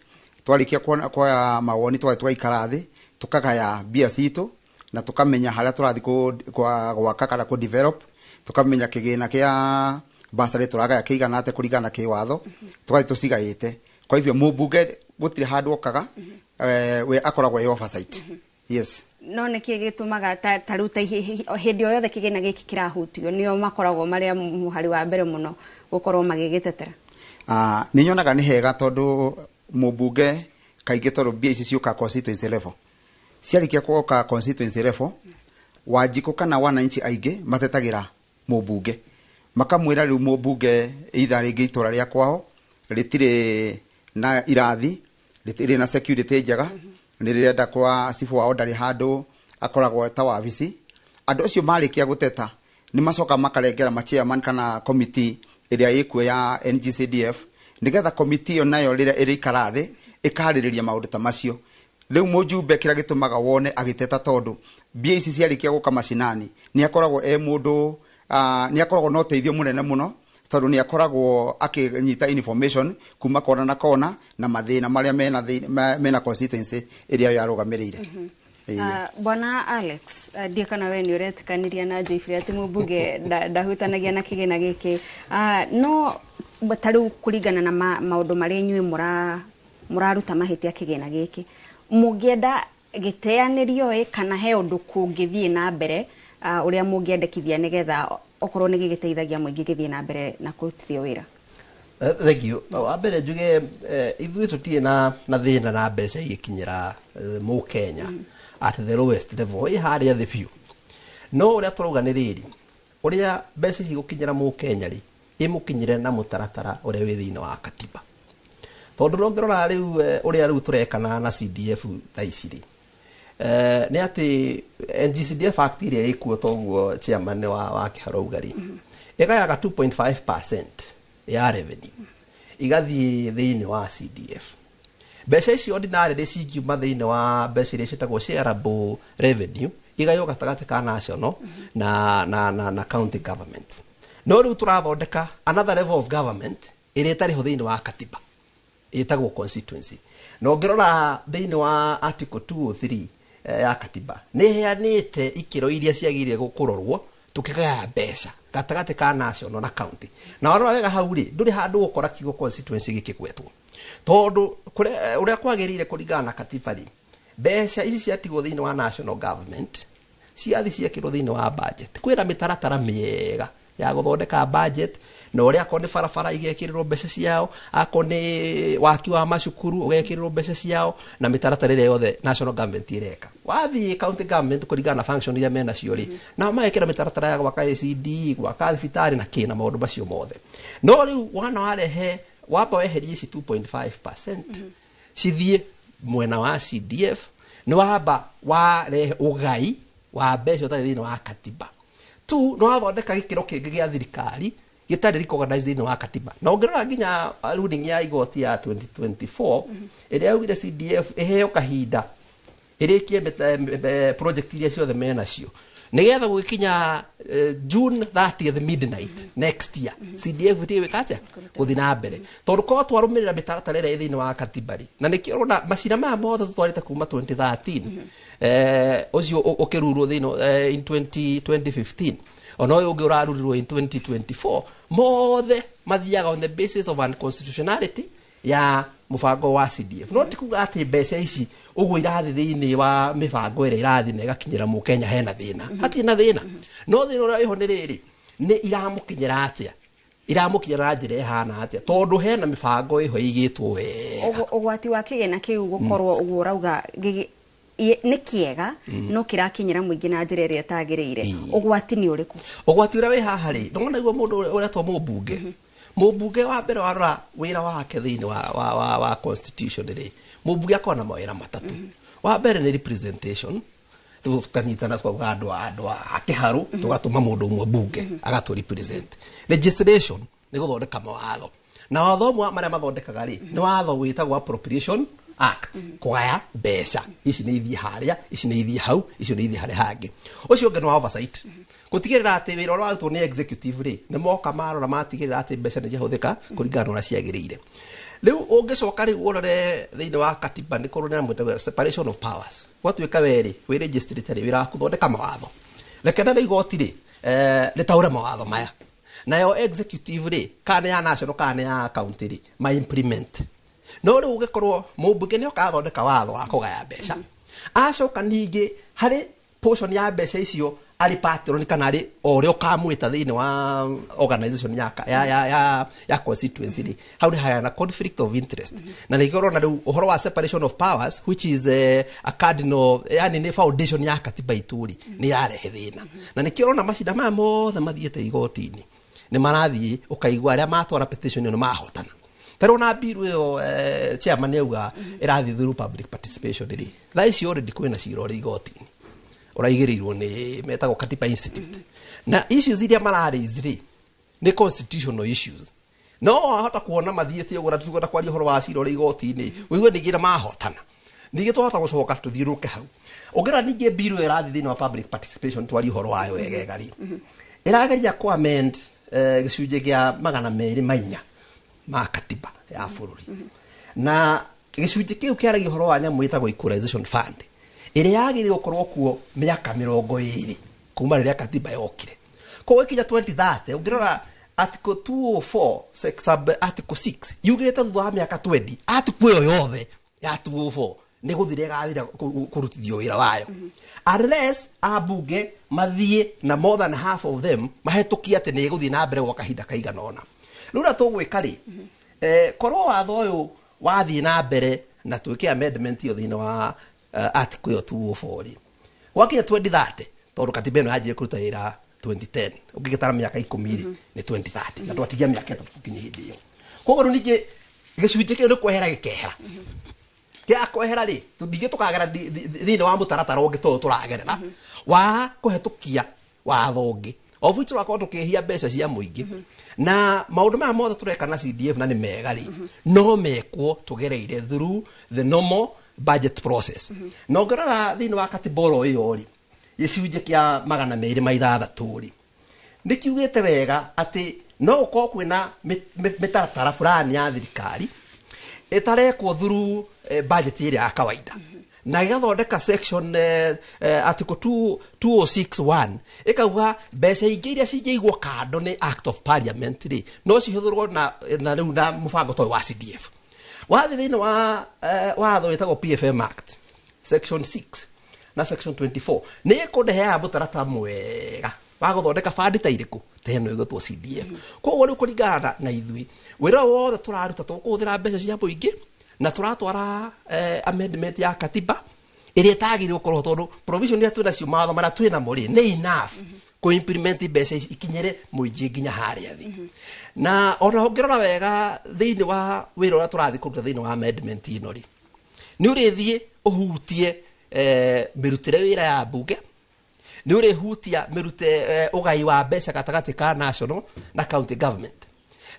Twarĩkia kuoya mawoni, tũgathiĩ tũgaikara thĩ, tũkagaya mbia citũ na tũkamenya harĩa tũrathiĩ gwaka kana kũ develop, tũkamenya kĩgĩna kĩa bursary tũragaya kĩigana atĩa kũringana na kĩwatho, tũgathiĩ tũcigaĩte. Kwa hivyo mũmbunge gũtirĩ handũ okaga, we akoragwo e oversight. Yes. No nĩkĩ gĩtũmaga ta rĩu ta hĩndĩ o yothe kĩgĩna gĩkĩ kĩrahutio nĩo makoragwo marĩa mũhari wa mbere mũno gũkorwo magĩgĩtetera? Nĩ nyonaga nĩ hega, tondũ mũmbunge kaingĩ, tondũ mbia ici ciũkaga constituency level, ciarĩkia kuoka constituency level, Wanjikũ kana wananchi aingĩ matetagĩra mũmbunge, makamwĩra rĩu mũmbunge either rĩngĩ itũra rĩa kwao rĩtirĩ na irathi, rĩtirĩ na security njega, nĩ rĩrenda kwa cibũ wao ndarĩ handũ akoragwo ta wabici. Andũ acio marĩkia gũteta, nĩ macoka makarengera ma chairman kana committee ĩrĩa ĩkuo ya NGCDF, nĩgetha committee ĩyo nayo rĩrĩa ĩrĩikara thĩ ĩkarĩrĩria maũndũ ta macio. Rĩu mũjumbe kĩrĩa gĩtũmaga wone agĩteta, tondũ mbia ici ciarĩkia gũka macinani, nĩ akoragwo e mũndũ, nĩ akoragwo na ũteithio mũnene mũno, tondũ nĩ akoragwo akĩnyita information kuma kona na kona na mathĩna marĩa mena mena constituency ĩrĩa yo arũgamĩrĩire. Bwana Alex, ndiĩ kana we nĩ ũretĩkanĩria na Joyfrey atĩ mũmbunge ndahutanagia na kĩgĩna gĩkĩ, no ta rĩu kũringana na maũndũ marĩa inyuĩ mũraruta mahĩtia kĩgĩna gĩkĩ, mũngĩenda gĩteanĩrio ĩ, kana he ũndũ kũngĩthiĩ na mbere ũrĩa mũngĩendekithia nĩgetha okorwo nĩ gĩgĩteithagia mũingĩ gĩthiĩ na mbere na kũrutithio wĩra? Thank you. Wa mbere njuge ithuĩ tũtirĩ na thĩna na mbeca igĩkinyĩra mũkenya at the lowest level, ĩ harĩa thĩ biũ. No ũrĩa tũrauga nĩ rĩrĩ, ũrĩa mbeca ici gũkinyĩra mũkenya rĩ, ĩmũkinyĩre na mũtaratara ũrĩa wĩ thĩinĩ wa katiba, tondũ ũngĩrora rĩu ũrĩa rĩu tũrekana na CDF thaa ici rĩ, nĩ atĩ NGCDF Act ĩrĩa ĩkuo, toguo chairman wa Kĩharo auga rĩ, ĩgayaga 2.5% ya revenue igathiĩ thĩinĩ wa CDF. Mbeca icio ordinarily cingiuma thĩinĩ wa mbeca iria ciĩtagwo shareable revenue, igaywo gatagatĩ ka national na county government. No rĩu tũrathondeka another level of government ĩrĩa ĩtarĩ ho thĩinĩ wa katiba, ĩtagwo constituency. Na ũngĩrora thĩinĩ wa article 203 ya katiba, nĩ ĩheanĩte ikĩro iria ciagĩrĩire kũrorwo tukĩgaya mbeca gatagatĩ ka national na county. Na warora wega hau rĩ, ndũrĩ handũ ũgũkora kiugo constituency gĩkĩgwetwo, tondũ ũrĩa kwagĩrĩire kũringana na katiba rĩ, mbeca ici ciatigwo thĩinĩ wa national government, ciathi ciekĩrwo thĩinĩ wa budget. Kwĩna mĩtaratara mĩega ya gũthondeka budget, na ũrĩa akorwo nĩ barabara igekĩrĩrwo mbeca ciao, akorwo nĩ waki wa macukuru ũgekĩrĩrwo mbeca ciao, na mĩtaratara ĩrĩa yothe national government ĩreka. Wathiĩ county government, kũringana na function iria menacio rĩ, nao magekĩra mĩtaratara ya gwaka ACD, gwaka thibitarĩ na kĩ na maũndũ macio mothe. No rĩu wana warehe wamba weherie ici 2.5% cithiĩ mwena wa CDF, nĩ wamba warehe ũgai wa mbeca ũtarĩ thĩinĩ wa katiba tu, nĩ wathondeka gĩkĩro kĩngĩ gĩa thirikari gĩtarĩ recognized thĩinĩ wa katiba. Na ũngĩrora nginya ruling ya igoti ya 2024 ĩrĩa yaugire CDF ĩheo kahinda ĩrĩkie project iria ciothe menacio. Nĩgetha gũgĩkinya June 30th midnight next year, CDF ĩtige gwĩka atĩa? Gũthiĩ na mbere, tondũ korwo twarũmĩrĩra mĩtaratara ĩrĩa ĩ thĩinĩ wa katiba rĩ, na nĩkĩo ũrona macira maya mothe tũtwarĩte kuma 2013, ũcio ũkĩrurwo thĩinĩ in 20, 2015, ona ũyũ ũngĩ ũrarurirwo in 2024, mothe mathiaga on the basis of unconstitutionality ya mũbango wa CDF. No ti kuga atĩ mbeca ici ũguo irathiĩ thĩinĩ wa mĩbango ĩrĩa irathiĩ na ĩgakinyĩra mũkenya hena thĩna. Hatirĩ na thĩna, no thĩna ũrĩa wĩho nĩ rĩrĩ, nĩ iramũkinyĩra atĩa, iramũkinyĩra na njĩra ĩhana atĩa, tondũ hena mĩbango ĩho ĩigĩtwo wega. Ũgwati wa kĩgĩna kĩu gũkorwo ũguo ũrauga nĩ kĩega, no kĩrakinyĩra mũingĩ na njĩra ĩrĩa ĩtagĩrĩire, ũgwati nĩ ũrĩkũ? Ũgwati ũrĩa wĩ haha rĩ, ndona iguo mũndũ ũrĩa ũretwo mũmbunge wa mbere, warora wĩra wake thĩinĩ wa constitution rĩ, mũmbunge akoragwo na mawĩra matatũ. Wa mbere nĩ representation. Tukanyitana tukauga andũ a kĩharũ, tũgatũma mũndũ ũmwe bunge agatũ represent. Legislation nĩ gũthondeka mawatho, na watho ũmwe marĩa mathondekaga rĩ, nĩ watho wĩtagwo Appropriation Act, kũgaya mbeca, ici nĩ ithiĩ harĩa, ici nĩ ithiĩ hau, icio nĩ ithiĩ harĩa hangĩ. Ũcio ũngĩ nĩ wa oversight, gũtigĩrĩra atĩ wĩra ũrĩa warutwo nĩ executive rĩ, nĩ moka marora matigĩrĩra atĩ mbeca nĩ ciahũthĩka kũringana na ũrĩa ciagĩrĩire. Rĩu ũngĩcoka rĩu ũrore thĩinĩ wa katiba, nĩ kũrĩ nyamũ ĩtagwo separation of powers. Gwatuĩka werĩ wĩ legislature rĩ, wĩra waku thondeka mawatho, reke na igoti rĩ, rĩtaũre mawatho maya, nayo executive rĩ, kana nĩ ya national kana nĩ ya county rĩ, ma implement. No rĩu ũgĩkorwo mũmbunge nĩ oka athondeka watho wa kũgaya mbeca, acoka ningĩ harĩ portion ya mbeca icio arĩ patron kana arĩ o ũrĩa ũkamwĩta thĩinĩ wa organization ya constituency rĩ, hau nĩ hagĩa na conflict of interest. Na nĩkĩo ũrona rĩu ũhoro wa separation of powers, which is a cardinal, yani nĩ foundation ya katiba itũ rĩ, nĩ yarehe thĩna. Na nĩkĩo ũrona macinda maya mothe mathiĩte igoti-inĩ, nĩ marathiĩ ũkaigua arĩa matwara petition ĩyo nĩ mahotana. Ta rĩu na bill ĩyo, chairman auga ĩrathiĩ through public participation rĩ, thaa ici already kwĩna cira ũrĩ igoti-inĩ ũraigĩrĩirwo nĩ metagwo Katiba Institute, na issues iria mararaise rĩ, nĩ constitutional issues. No wahota kuona mathiĩte ũguo na tũtikwenda kwaria ũhoro wa cira ũrĩ igoti-inĩ, ũigue ningĩ na mahotana, ningĩ twahota gũcoka tũthiũrũrũke hau. Ũngĩrora ningĩ bill ĩyo ĩrathiĩ thĩinĩ wa public participation, twarie ũhoro wayo wegega rĩ, ĩrageria kũ amend gĩcunjĩ kĩa 204 ma katiba ya bũrũri, na gĩcunjĩ kĩu kĩaragia ũhoro wa nyamũ ĩtagwo equalization fund, ĩrĩa yagĩrĩirwo gũkorwo kuo mĩaka 20 kuma rĩrĩa katiba yokire. Koguo ĩkinya 2030, ũngĩrora article 204 sub article 6 yugĩte thutha wa mĩaka 20, article ĩyo yothe ya 204 nĩ gũthira ĩgathira kũrutithio wĩra wayo, unless ambunge mathiĩ na more than half of them mahĩtũkie atĩ nĩ ĩgũthiĩ na mbere gwa kahinda kaigana ũna. Rĩu ũrĩa tũgwĩka rĩ, korwo watho ũyũ wathiĩ na mbere na twĩke amendment ĩyo thĩinĩ wa article ĩyo 204 rĩ, gwakinya 2030, tondũ katiba ĩno yanjirie kũruta wĩra 2010, ũngĩgĩtara mĩaka 10 rĩ, nĩ 2030, na twatigia mĩaka 3 tũkinye hĩndĩ ĩyo. Koguo rĩu ningĩ gĩcunjĩ kĩu nĩ kwehera gĩkehera, kĩa kwehera rĩ, ningĩ tũkagera thĩinĩ wa mũtaratara ũngĩ tũyũ tũragerera wa kũhetũkia watho ũngĩ, of which tũrakorwo tũkĩhia mbeca cia mũingĩ. Na maũndũ maya mothe tũreka na CDF na nĩ mega rĩ, no mekwo tũgereire through the normal budget process. Na ũngĩrora thĩinĩ wa katiba oro ĩyo rĩ, gĩcunjĩ kĩa 206 rĩ, nĩ kiugĩte wega atĩ no gũkorwo kwĩna mĩtaratara fulani ya thirikari ĩtarekwo through budget ĩrĩa ya kawaida, na ĩgathondeka section article 2 2061 ĩkauga mbeca ingĩ iria cingĩigwo kando nĩ act of parliament rĩ, no cihũthĩrwo na rĩu na mũbango ta ũyũ wa CDF. Wathiĩ thĩinĩ wa watho wĩtagwo PFM Act, section 6 na section 24 nĩ ĩkũndeheaga mũtaratara mwega wa gũthondeka bandi ta irĩkũ, ta ĩno ĩgwĩtwo CDF. Koguo rĩu kũringana na ithuĩ, wĩra ũyũ wothe tũraruta tũkũhũthĩra mbeca cia mũingĩ na tũratwara amendment ya katiba ĩrĩa ĩtagĩrĩirwo gũkorwo, tondũ provision iria twĩnacio, mawatho marĩa twĩnamo rĩ, nĩ enough kũ implement mbeca ici ikinyĩre mũingĩ nginya harĩa thĩ. Na ona ũngĩrora wega thĩinĩ wa wĩra ũrĩa tũrathiĩ kũruta thĩinĩ wa amendment ĩno rĩ, nĩ ũrĩthiĩ ũhutie mĩrutĩre wĩra ya mbunge, nĩ ũrĩhutia mĩrute ũgai wa mbeca gatagatĩ ka national na county government.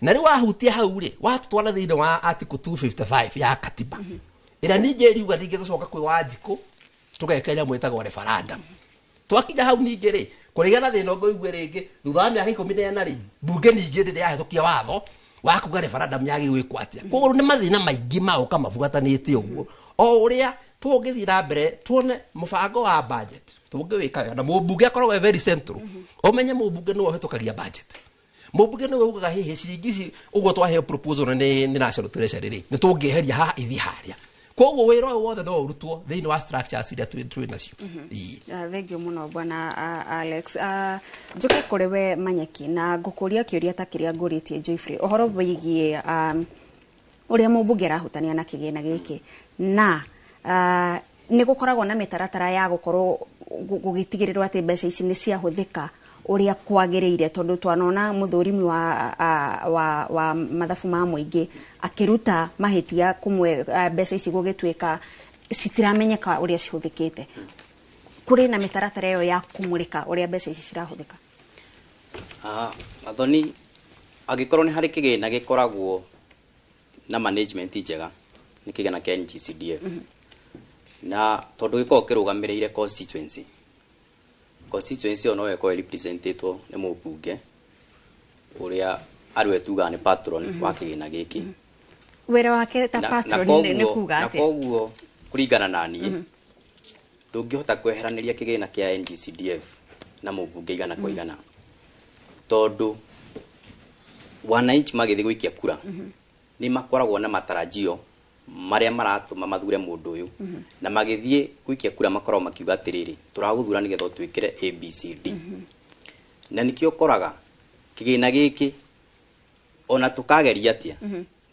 Na rĩu wahutia hau rĩ, watũtwara thĩinĩ wa article 255 ya katiba, ĩrĩa ningĩ ĩriuga ningĩ tũcoka kwĩ Wanjikũ tũgeke nyamũ ĩtagwo referendum. Twakinya hau ningĩ rĩ, kũrĩgĩa na thĩna ũngĩ ũigue rĩngĩ thutha wa mĩaka 14 rĩ, mbunge ningĩ ndĩrĩ yahĩtũkia watho wa kuga referendum yagĩrĩirwo gwĩkwo atĩa. Koguo nĩ mathĩna maingĩ maũka mabuatanĩte ũguo. O ũrĩa tũngĩthiĩ na mbere tuone mũbango wa budget tũngĩwĩka wega, na mũmbunge akoragwo e very central. Ũmenye mũmbunge nĩwe ũhĩtũkagia budget, mũmbunge nĩwe ugaga hihi ciringi ici ũguo twaheo proposal nĩ National Treasury rĩ, nĩ tũngĩeheria haha ithi harĩa. Koguo wĩra ũyũ wothe no ũrutwo thĩinĩ wa structures iria twĩ nacio. Ĩĩ. Thengiũ mũno bwana Alex. Njoke kũrĩ we Manyeki, na ngũkũria kĩũria ta kĩrĩa ngũrĩtie Joyfrey ũhoro wĩgiĩ ũrĩa mũmbunge arahutania na kĩgĩna gĩkĩ, na nĩ gũkoragwo na mĩtaratara ya gũkorwo gũgĩtigĩrĩrwo atĩ mbeca ici nĩ ciahũthĩka ũrĩa kwagĩrĩire, tondũ twanona mũthũrimi wa mathabu ma mũingĩ akĩruta mahĩtia kũmwe, mbeca ici gũgĩtuĩka citiramenyeka ũrĩa cihũthĩkĩte. Kũrĩ na mĩtaratara ĩyo ya kũmũrĩka ũrĩa mbeca ici cirahũthĩka? Gathoni, angĩkorwo nĩ harĩ kĩgĩna gĩkoragwo na management njega, nĩ kĩgĩna kĩa NGCDF. Na tondũ gĩkoragwo kĩrũgamĩrĩire constituency ĩyo no ĩkorwo representetwo nĩ mũmbunge ũrĩa arĩwe tugaga nĩ patron wa kĩgĩna gĩkĩ. Wĩra wake ta patron nĩ kuga Na atĩa? Koguo kũringana na niĩ, ndũngĩhota kweheranĩria kĩgĩna kĩa NGCDF na mũmbunge igana kwa igana, tondũ wananchi magĩthiĩ gũikia kura nĩ makoragwo na matarajio marĩa maratũma mathure mũndũ ũyũ, na magĩthiĩ gũikia kura makoragwo makiuga atĩrĩrĩ, tũragũthura nĩgetha ũtwĩkĩre ABCD. Na nĩkĩo ũkoraga kĩgĩna gĩkĩ ona tũkageria atĩa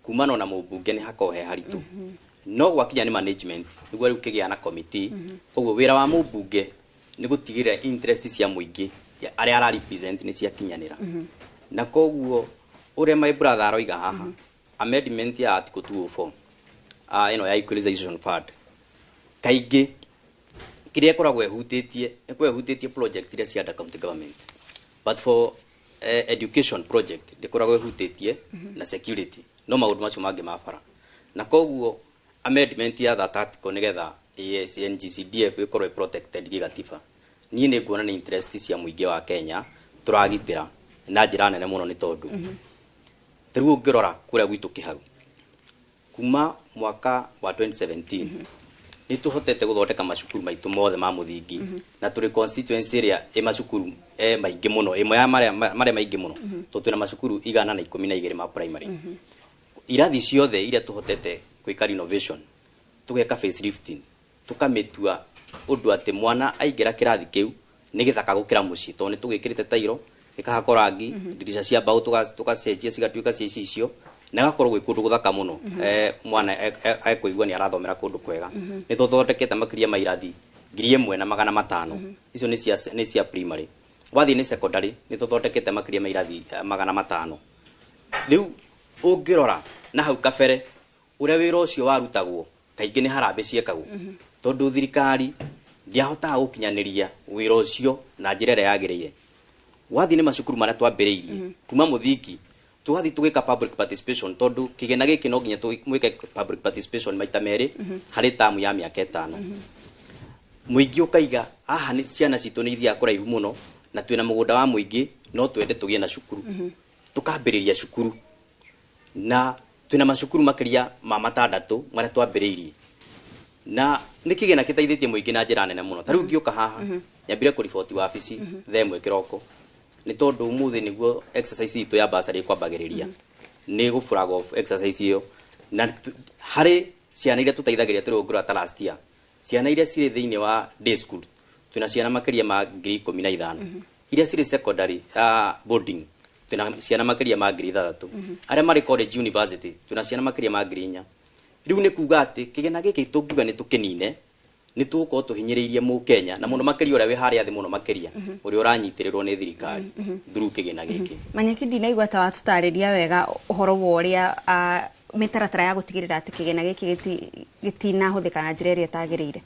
kumana na mũmbunge nĩ hakoragwo he haritũ, no gwakinya nĩ management nĩguo rĩu kĩgĩa na committee. Koguo wĩra wa mũmbunge nĩ gũtigĩrĩra interest cia mũingĩ arĩa ara represent nĩ ciakinyanĩra. Na koguo ũrĩa my brother aroiga haha, amendment ya article 204 ĩno ya equalization fund, kaingĩ kĩrĩa ĩkoragwo ĩhutĩtie, ĩkoragwo ĩhutĩtie project iria cia under county government, but for education project ndĩkoragwo ĩhutĩtie na security, no maũndũ macio mangĩ ma bara. Na koguo amendment ya that article nĩgetha NGCDF ĩkorwo ĩ protected gĩgatiba, niĩ nĩ nguona nĩ interest cia mũingĩ wa Kenya tũragitĩra na njĩra nene mũno, nĩ tondũ rĩu ũngĩrora kũrĩa gwitũ Kĩharu, kuma mwaka wa 2017 nĩ tũhotete gũthondeka macukuru maitũ mothe ma mũthingi, na tũrĩ constituency ĩrĩa ĩ macukuru maingĩ mũno, ĩmwe ya marĩa maingĩ mũno, tondũ twĩna macukuru 112 ma primary. Irathi ciothe iria tũhotete gwĩka renovation, tũgeka facelifting, tũkamĩtua ũndũ atĩ mwana aingĩra kĩrathi kĩu nĩ gĩthaka gũkĩra mũciĩ, tondũ nĩ tũgĩkĩrĩte tairo, gĩkahakwo rangi, ndirica cia mbaũ tũgacenjia cigatuĩka cia icicio, na gakorwo gwĩ kũndũ gũthaka mũno. Mwana ekũigua nĩ arathomera kũndũ kwega. Nĩ tũthondekete makĩria ma irathi 1500. Icio nĩ cia primary. Wathiĩ nĩ secondary, nĩ tũthondekete makĩria ma irathi 500. Rĩu ũngĩrora na hau kabere ũrĩa wĩra ũcio warutagwo, kaingĩ nĩ harambĩ ciekagwo, tondũ thirikari ndiahotaga gũkinyanĩria wĩra ũcio na njĩra ĩrĩa yagĩrĩire. Wathiĩ nĩ macukuru marĩa twambĩrĩirie kuma mũthingi, tũgathiĩ tũgĩka public participation, tondũ kĩgĩna gĩkĩ no nginya mwĩke public participation maita merĩ harĩ tamu ya mĩaka 5. Mũingĩ ũkaiga haha nĩ ciana citũ nĩ ithiaga kũraihu mũno na twĩna mũgũnda wa mũingĩ, no twende tũgĩe na cukuru. Tũkambĩrĩria cukuru, na twĩna macukuru makĩria ma 6 marĩa twambĩrĩirie, na nĩ kĩgĩna gĩteithĩtie mũingĩ na njĩra nene mũno. Ta rĩu ngĩũka haha, nyambire kũriboti wabici thaa 1 kĩroko, nĩ tondũ ũmũthĩ nĩguo exercise itũ ya bursary ĩkwambagĩrĩria, nĩ gũ flag off exercise ĩyo. Na harĩ ciana iria tũteithagĩrĩria, tũrĩ ũngĩrora ta last year, ciana iria cirĩ thĩinĩ wa day school twĩna ciana makĩria ma 15,000. Iria cirĩ secondary boarding twĩna ciana makĩria ma 6,000. Arĩa marĩ college, university, twĩna ciana makĩria ma 4,000. Rĩu nĩ kuga atĩ kĩgĩna gĩkĩ tũngiuga nĩ tũkĩnine, nĩ tũgũkorwo tũhinyĩrĩirie mũkenya, na mũno makĩria ũrĩa wĩ harĩa thĩ mũno makĩria, ũrĩa ũranyitĩrĩrwo nĩ thirikari through kĩgĩna gĩkĩ. Manyeki, ndinaigua ta watũtarĩria wega ũhoro wa ũrĩa mĩtaratara ya gũtigĩrĩra atĩ kĩgĩna gĩkĩ gĩtinahũthĩka na njĩra ĩrĩa ĩtagĩrĩire,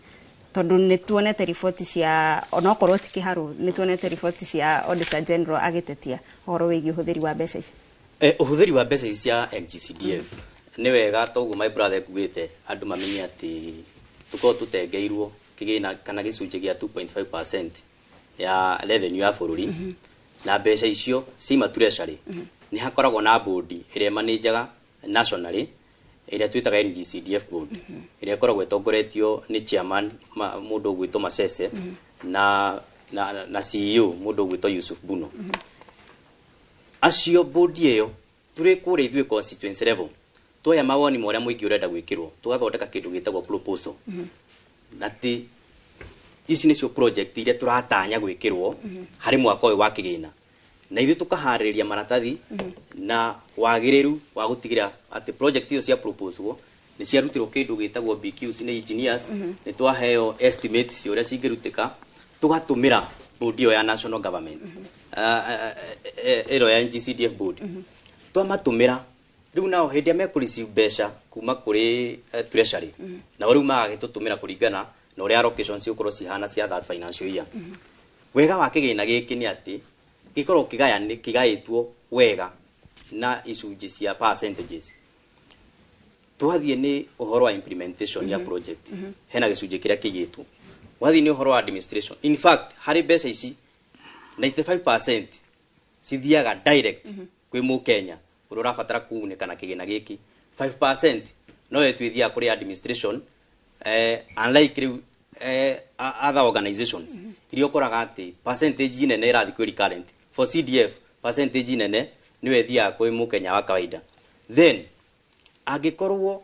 tondũ nĩ tuonete riboti cia, onokorwo ti Kĩharu, nĩ tuonete riboti cia Auditor General agĩtetia ũhoro wĩgiĩ ũhũthĩri wa mbeca ici. Ũhũthĩri wa mbeca ici cia NGCDF, nĩ wega toguo my brother ekugĩte andũ mamenye atĩ tũkorwo tũtengeirwo kĩgĩna kana gĩcunjĩ gĩa 2.5%. Ya revenue ya bũrũri, na mbeca icio ciaima treasury, nĩ hakoragwo na board ĩrĩa ĩmanĩnjaga nationally, ĩrĩa twĩtaga NGCDF board, ĩrĩa ĩkoragwo ĩtongoretio nĩ chairman mũndũ ũgwĩtwo Masese na CEO mũndũ ũgwĩtwo Yusuf Buno. Acio board ĩyo, tũrĩ kũrĩa ithuĩ constituency level, tuoya mawoni ma ũrĩa mũingĩ ũrenda gwĩkĩrwo, tũgathondeka kĩndũ gĩtagwo proposal, na ti ici nĩcio project iria tũratanya gwĩkĩrwo harĩ mwaka ũyũ wa kĩgĩna, na ithuĩ tũkaharĩrĩria maratathi na wagĩrĩru wa gũtigĩrĩra atĩ project icio cia proposal nĩ ciarutirwo kĩndũ gĩtagwo BQs nĩ engineers, nĩ twaheo estimate cia ũrĩa cingĩrutĩka, tũgatũmĩra board ĩyo ya national government, ĩro ya NGCDF board. Twamatũmĩra rĩu, nao hĩndĩ ĩrĩa mekũ receive mbeca kuma kũrĩ treasury, nao rĩu magagĩtũtũmĩra kũringana na ũrĩa allocations cigũkorwo cihana cia that financial year. Wega wa kĩgĩna gĩkĩ nĩ atĩ gĩkoragwo kĩgaĩtwo wega na icunjĩ cia percentages. Twathiĩ nĩ ũhoro wa implementation ya project, hena gĩcunjĩ kĩrĩa kĩigĩtwo. Wathiĩ nĩ ũhoro wa administration, in fact harĩ mbeca ici 95% cithiaga direct kwĩ mũkenya ũrĩa ũrabatara kũgunĩka na kĩgĩna gĩkĩ. 5% no yo twĩthiaga kũrĩ administration, unlike rĩu other organizations iria ũkoraga atĩ percentage nene ĩrathiĩ kwĩ recurrent. For CDF, percentage nene nĩyo ĩthiaga kwĩ mũkenya wa kawaida. Then angĩkorwo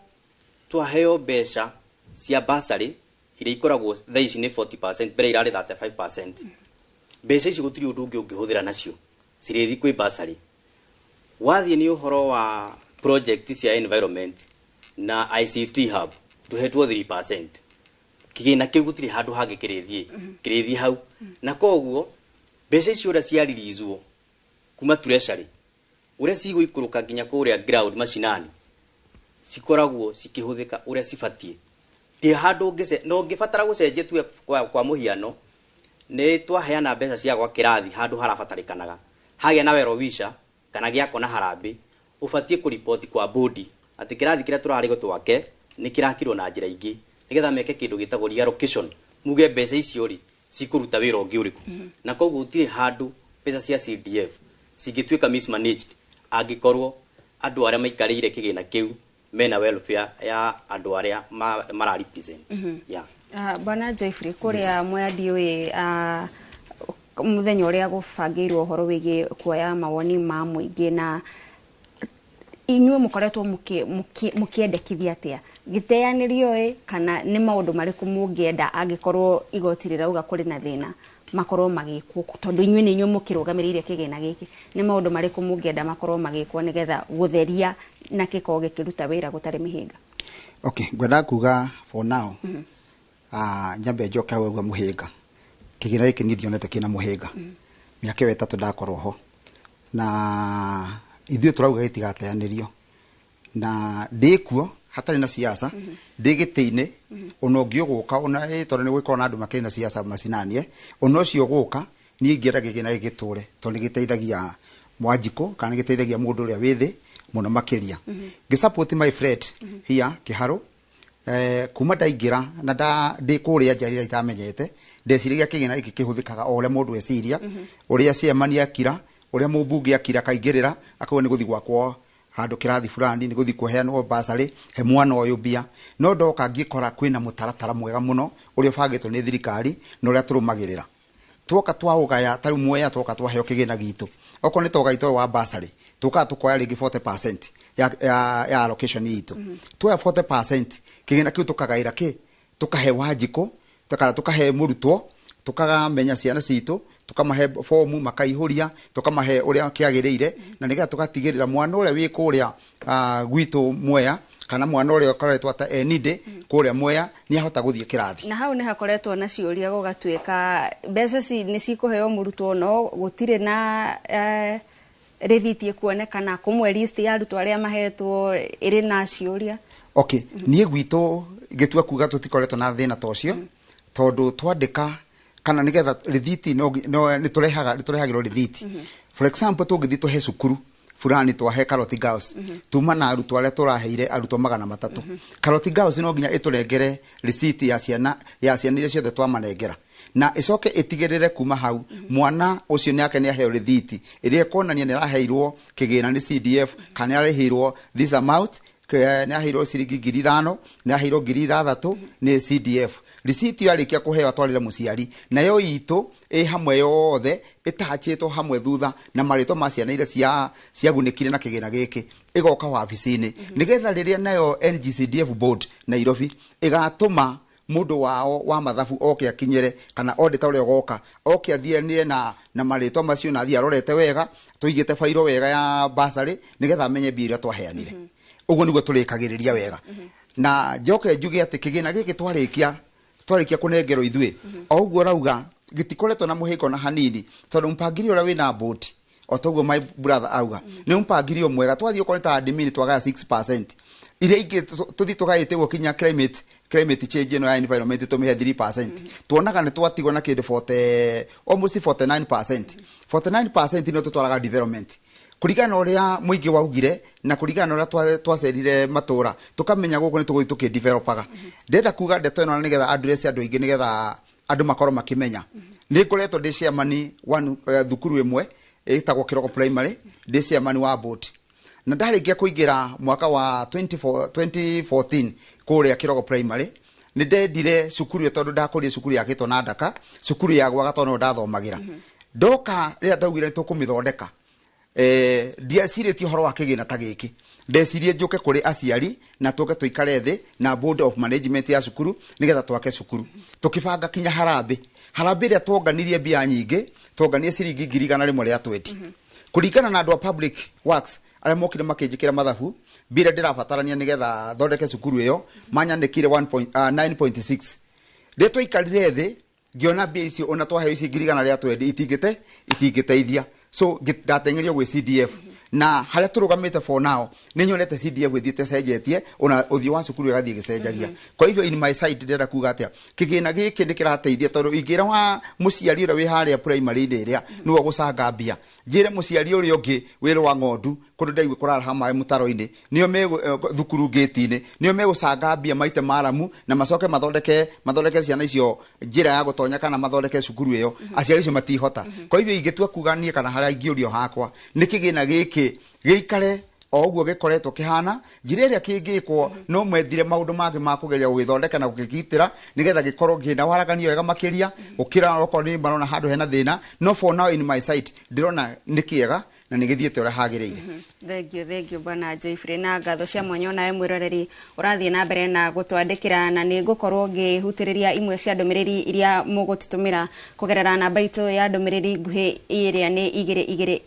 twaheo mbeca cia bursary, iria ikoragwo thaa ici nĩ 40%, mbere irarĩ 35%, mbeca ici gũtirĩ ũndũ ũngĩ ũngĩhũthĩra nacio, cirĩthiĩ kwĩ bursary. Wathiĩ nĩ ũhoro wa project cia environment na ICT hub, tũhetwo 3%. Kĩgĩna kĩu gũtirĩ handũ hangĩ kĩrĩthiĩ, kĩrĩthiĩ hau. Na koguo mbeca icio ũrĩa ciaririzwo kuma treasury, ũrĩa cigũikũrũka nginya kũrĩa ground macinani, cikoragwo cikĩhũthĩka ũrĩa cibatiĩ. Ti handũ ũngĩce no ũngĩbatara gũcenjia. Tuge kwa mũhiano nĩ twaheana mbeca cia gwa kĩrathi handũ harabatarĩkanaga hagĩa na wero wisha kana gĩakwo na harambĩ, ũbatiĩ kũriboti kwa bodi atĩ kĩrathi kĩrĩa tũrarĩgwo twake nĩ kĩrakirwo na njĩra ingĩ, nĩgetha meke kĩndũ gĩtagwo reallocation, muge mbeca icio rĩ cikũruta wĩra ũngĩ ũrĩkũ. Na koguo gũtirĩ handũ mbeca cia CDF cingĩtuĩka mismanaged angĩkorwo andũ arĩa maikarĩire kĩgĩna kĩu mena welfare ya andũ arĩa mara represent. Yeah. Bwana Joyfrey, kũrĩa Mwea ndiũĩ mũthenya ũrĩa gũbangĩirwo ũhoro wĩgiĩ kuoya mawoni ma mũingĩ, na inyuĩ mũkoretwo mũkĩendekithia atĩa gĩteanĩrio ĩ, kana nĩ maũndũ marĩkũ mũngĩenda angĩkorwo igoti rĩrauga kũrĩ na thĩna makorwo magĩkwo, tondũ inyuĩ nĩ inyuĩ mũkĩrũgamĩrĩire kĩgĩna gĩkĩ? Nĩ maũndũ marĩkũ mũngĩenda makorwo magĩkwo nĩgetha gũtheria na gĩkorwo gĩkĩruta wĩra gũtarĩ mĩhĩnga? Okay, ngwendaga kuga for now, nyambe njoke hau ũguo mũhĩnga. Kĩgĩna gĩkĩ niĩ ndionete kĩna mũhĩnga mĩaka ĩyo 3 ndakorwo ho, na ithuĩ tũrauga gĩtigateanĩrio, na ndĩkuo hatarĩ na siasa, ndĩ gĩtĩ-inĩ ona ũngĩ ũgũka ona tondũ nĩ gũgĩkorwo na andũ makĩrĩ na siasa macinani, ona ũcio ũgũka, niĩ ingĩenda kĩgĩna gĩkĩ gĩtũre, tondũ nĩ gĩteithagia Mwanjikũ kana nĩ gĩteithagia mũndũ ũrĩa wĩ thĩ mũno makĩria. Ngĩ support my friend here Kĩharũ, kuma ndaingĩra na ndĩ kũrĩa nja rĩrĩa itamenyete, ndeciragia kĩgĩna gĩkĩ kĩhũthĩkaga o ũrĩa mũndũ eciria, ũrĩa chairman akira, ũrĩa mũmbunge akira, akaingĩrĩra akauga nĩ gũthiĩ gwakwo handũ kĩrathi fulani, nĩ gũthiĩ kũheanwo basarĩ he mwana ũyũ mbia. No ndoka ngĩkora kwĩna mũtaratara mwega mũno ũrĩa ũbangĩtwo nĩ thirikari na ũrĩa tũrũmagĩrĩra. Twoka twaũgaya, ta rĩu Mwea twoka twaheo kĩgĩna gitũ, okorwo nĩ togaitũ wa basarĩ, tũkaga tũkoya rĩngĩ 40% ya allocation itũ. Tuoya 40%, kĩgĩna kĩu tũkagaĩra kĩ, tũkahe Wanjikũ kana tũkahe mũrutwo, tũkamenya ciana citũ, tũkamahe fomu makaihũria, tũkamahe ũrĩa kĩagĩrĩire, na nĩgetha tũgatigĩrĩra mwana ũrĩa wĩ kũrĩa gwitũ Mwea kana mwana ũrĩa ũkoretwo ata enide kũrĩa Mwea nĩ ahota gũthiĩ kĩrathi. Na hau nĩ hakoretwo na ciũria, gũgatuĩka mbeca nĩ cikũheo mũrutwo no gũtirĩ na rĩthiti ĩkuonekana, kũmwe list ya arutwo arĩa mahetwo ĩrĩ na ciũria. Okay, niĩ gwitũ ngĩtua kuga tũtikoretwo na thĩna ta ũcio, tondũ twandĩka kana nĩgetha rĩthiti no nĩ tũrehaga, nĩ tũrehagĩrwo rĩthiti. For example, tũngĩthiĩ tũhe cukuru fulani, twahe Karoti Girls, tuma na arutwo arĩa tũraheire arutwo 300, Karoti Girls no nginya ĩtũrengere receipt ya ciana iria ciothe twamanengera. Na ĩcoke ĩtigĩrĩre kuma hau mwana ũcio nĩ ake nĩ aheo rĩthiti ĩrĩa ĩkuonania nĩ araheirwo kĩgĩna nĩ CDF kana nĩ arĩhĩirwo this amount, nĩ aheirwo ciringi 5,000, nĩ aheirwo 6,000 nĩ CDF. Receipt ĩyo arĩkia kũheo atwarĩre mũciari, nayo itũ ĩ hamwe yothe ĩtachĩtwo hamwe thutha na marĩtwa ma ciana iria ciagunĩkire na kĩgĩna gĩkĩ ĩgoka wabici-inĩ, nĩgetha rĩrĩa nayo NGCDF board Nairobi ĩgatũma mũndũ wao wa mathabu oke akinyĩre kana auditor ũrĩa ũgoka oke athianie na marĩtwa macio na athiĩ arorete wega tũigĩte bairo wega ya basarĩ nĩgetha amenye mbia iria twaheanire. Ũguo nĩguo tũrĩkagĩrĩria wega. Na njoke njuge atĩ kĩgĩna gĩkĩ twarĩkia kũnengerwo ithuĩ, o ũguo rauga gĩtikoretwo na mũhĩngo na hanini, tondũ mpangilio ũrĩa wĩna board o toguo my brother auga nĩ mpangilio mwega. Twathiĩ okorwo nĩ ta admin twagaya 6%, iria ingĩ tũthiĩ tũgaĩte ũguo kinya climate change ĩno ya environment tũmĩhe 3%, tuonaga nĩ twatigwo na kĩndũ 40, almost 49%. 49% nĩyo tũtwaraga development kũringana na ũrĩa mũingĩ waugire na kũringana na ũrĩa twacerire matũra tũkamenya gũkũ nĩ tũgũthiĩ tũkĩdevelopaga. Ndĩrenda kuga ndeto ĩno nĩgetha address andũ aingĩ, nĩgetha andũ makorwo makĩmenya nĩ ngoretwo ndĩ chairman wa thukuru ĩmwe ĩtagwo Kĩroko Primary, ndĩ chairman wa board, na ndarĩkia kũingĩra mwaka wa 2014 kũrĩa Kĩroko Primary nĩ ndendire cukuru ĩyo tondũ ndakũrire cukuru yakĩtwo na ndaka, cukuru ya gwaka tondũ no ndathomagĩra. Ndoka rĩrĩa ndaugire nĩ tũkũmĩthondeka, ndiecirĩtie ũhoro wa kĩgĩna ta gĩkĩ, ndecirie njũke kũrĩ aciari na tũke tũikare thĩ na board of management ya cukuru nĩgetha twake cukuru. Tũkĩbanga kinya harambĩ, harambĩ ĩrĩa tuonganirie mbia nyingĩ, tuonganie ciringi 120,000 kũringana na andũ a public works arĩa mokire makĩnjĩkĩra mathabu mbia iria ndĩrabatarania nĩgetha thondeke cukuru ĩyo manyanĩkire 9.6. Rĩrĩa twaikarire thĩ ngĩona mbia icio ona twaheo ici 120,000 itingĩteithia, so ndateng'erio gwĩ CDF na harĩa tũrũgamĩte for now nĩ nyonete CDF ĩthiĩte cenjetie ona ũthiũ wa cukuru ĩgathiĩ ĩgĩcenjagia. Kwa hivyo in my side ndĩrenda kuga atĩa, kĩgĩna gĩkĩ nĩ kĩrateithia tondũ ingĩra wa mũciari ũrĩa wĩ harĩa primary-inĩ ĩrĩa nĩwe ũgũcanga mbia, njĩre mũciari ũrĩa ũngĩ wĩ rwa ng'ondu kũndũ ndaigua kũraraha maĩ mũtaro-inĩ nĩo me thukuru gate-inĩ nĩo megũcanga mbia maite maramu na macoke mathondeke ciana icio njĩra ya gũtonya kana mathondeke cukuru ĩyo, aciari acio matihota. Kwa hivyo ingĩtua kuga niĩ kana harĩa ingĩũrio hakwa nĩ kĩgĩna gĩkĩ gĩikare o ũguo gĩkoretwo kĩhana, njĩra ĩrĩa kĩngĩkwo no mwethire maũndũ mangĩ ma kũgeria gũgĩthondeka na gũkĩgitĩra nĩgetha gĩkorwo kĩna waraganio wega makĩria gũkĩra okorwo nĩ marona handũ hena thĩna. No for now in my side ndĩrona nĩ kĩega na nĩ gĩthiĩte ũrĩa hagĩrĩire. Thank you bwana Joyfrey, na ngatho cia mwanya onawe mwĩroreri ũrathiĩ na mbere na gũtwandĩkĩra, na nĩ ngũkorwo ngĩhutĩrĩria imwe cia ndũmĩrĩri iria mũgũtũtũmĩra kũgerera namba itũ ya ndũmĩrĩri nguhĩ ĩrĩa nĩ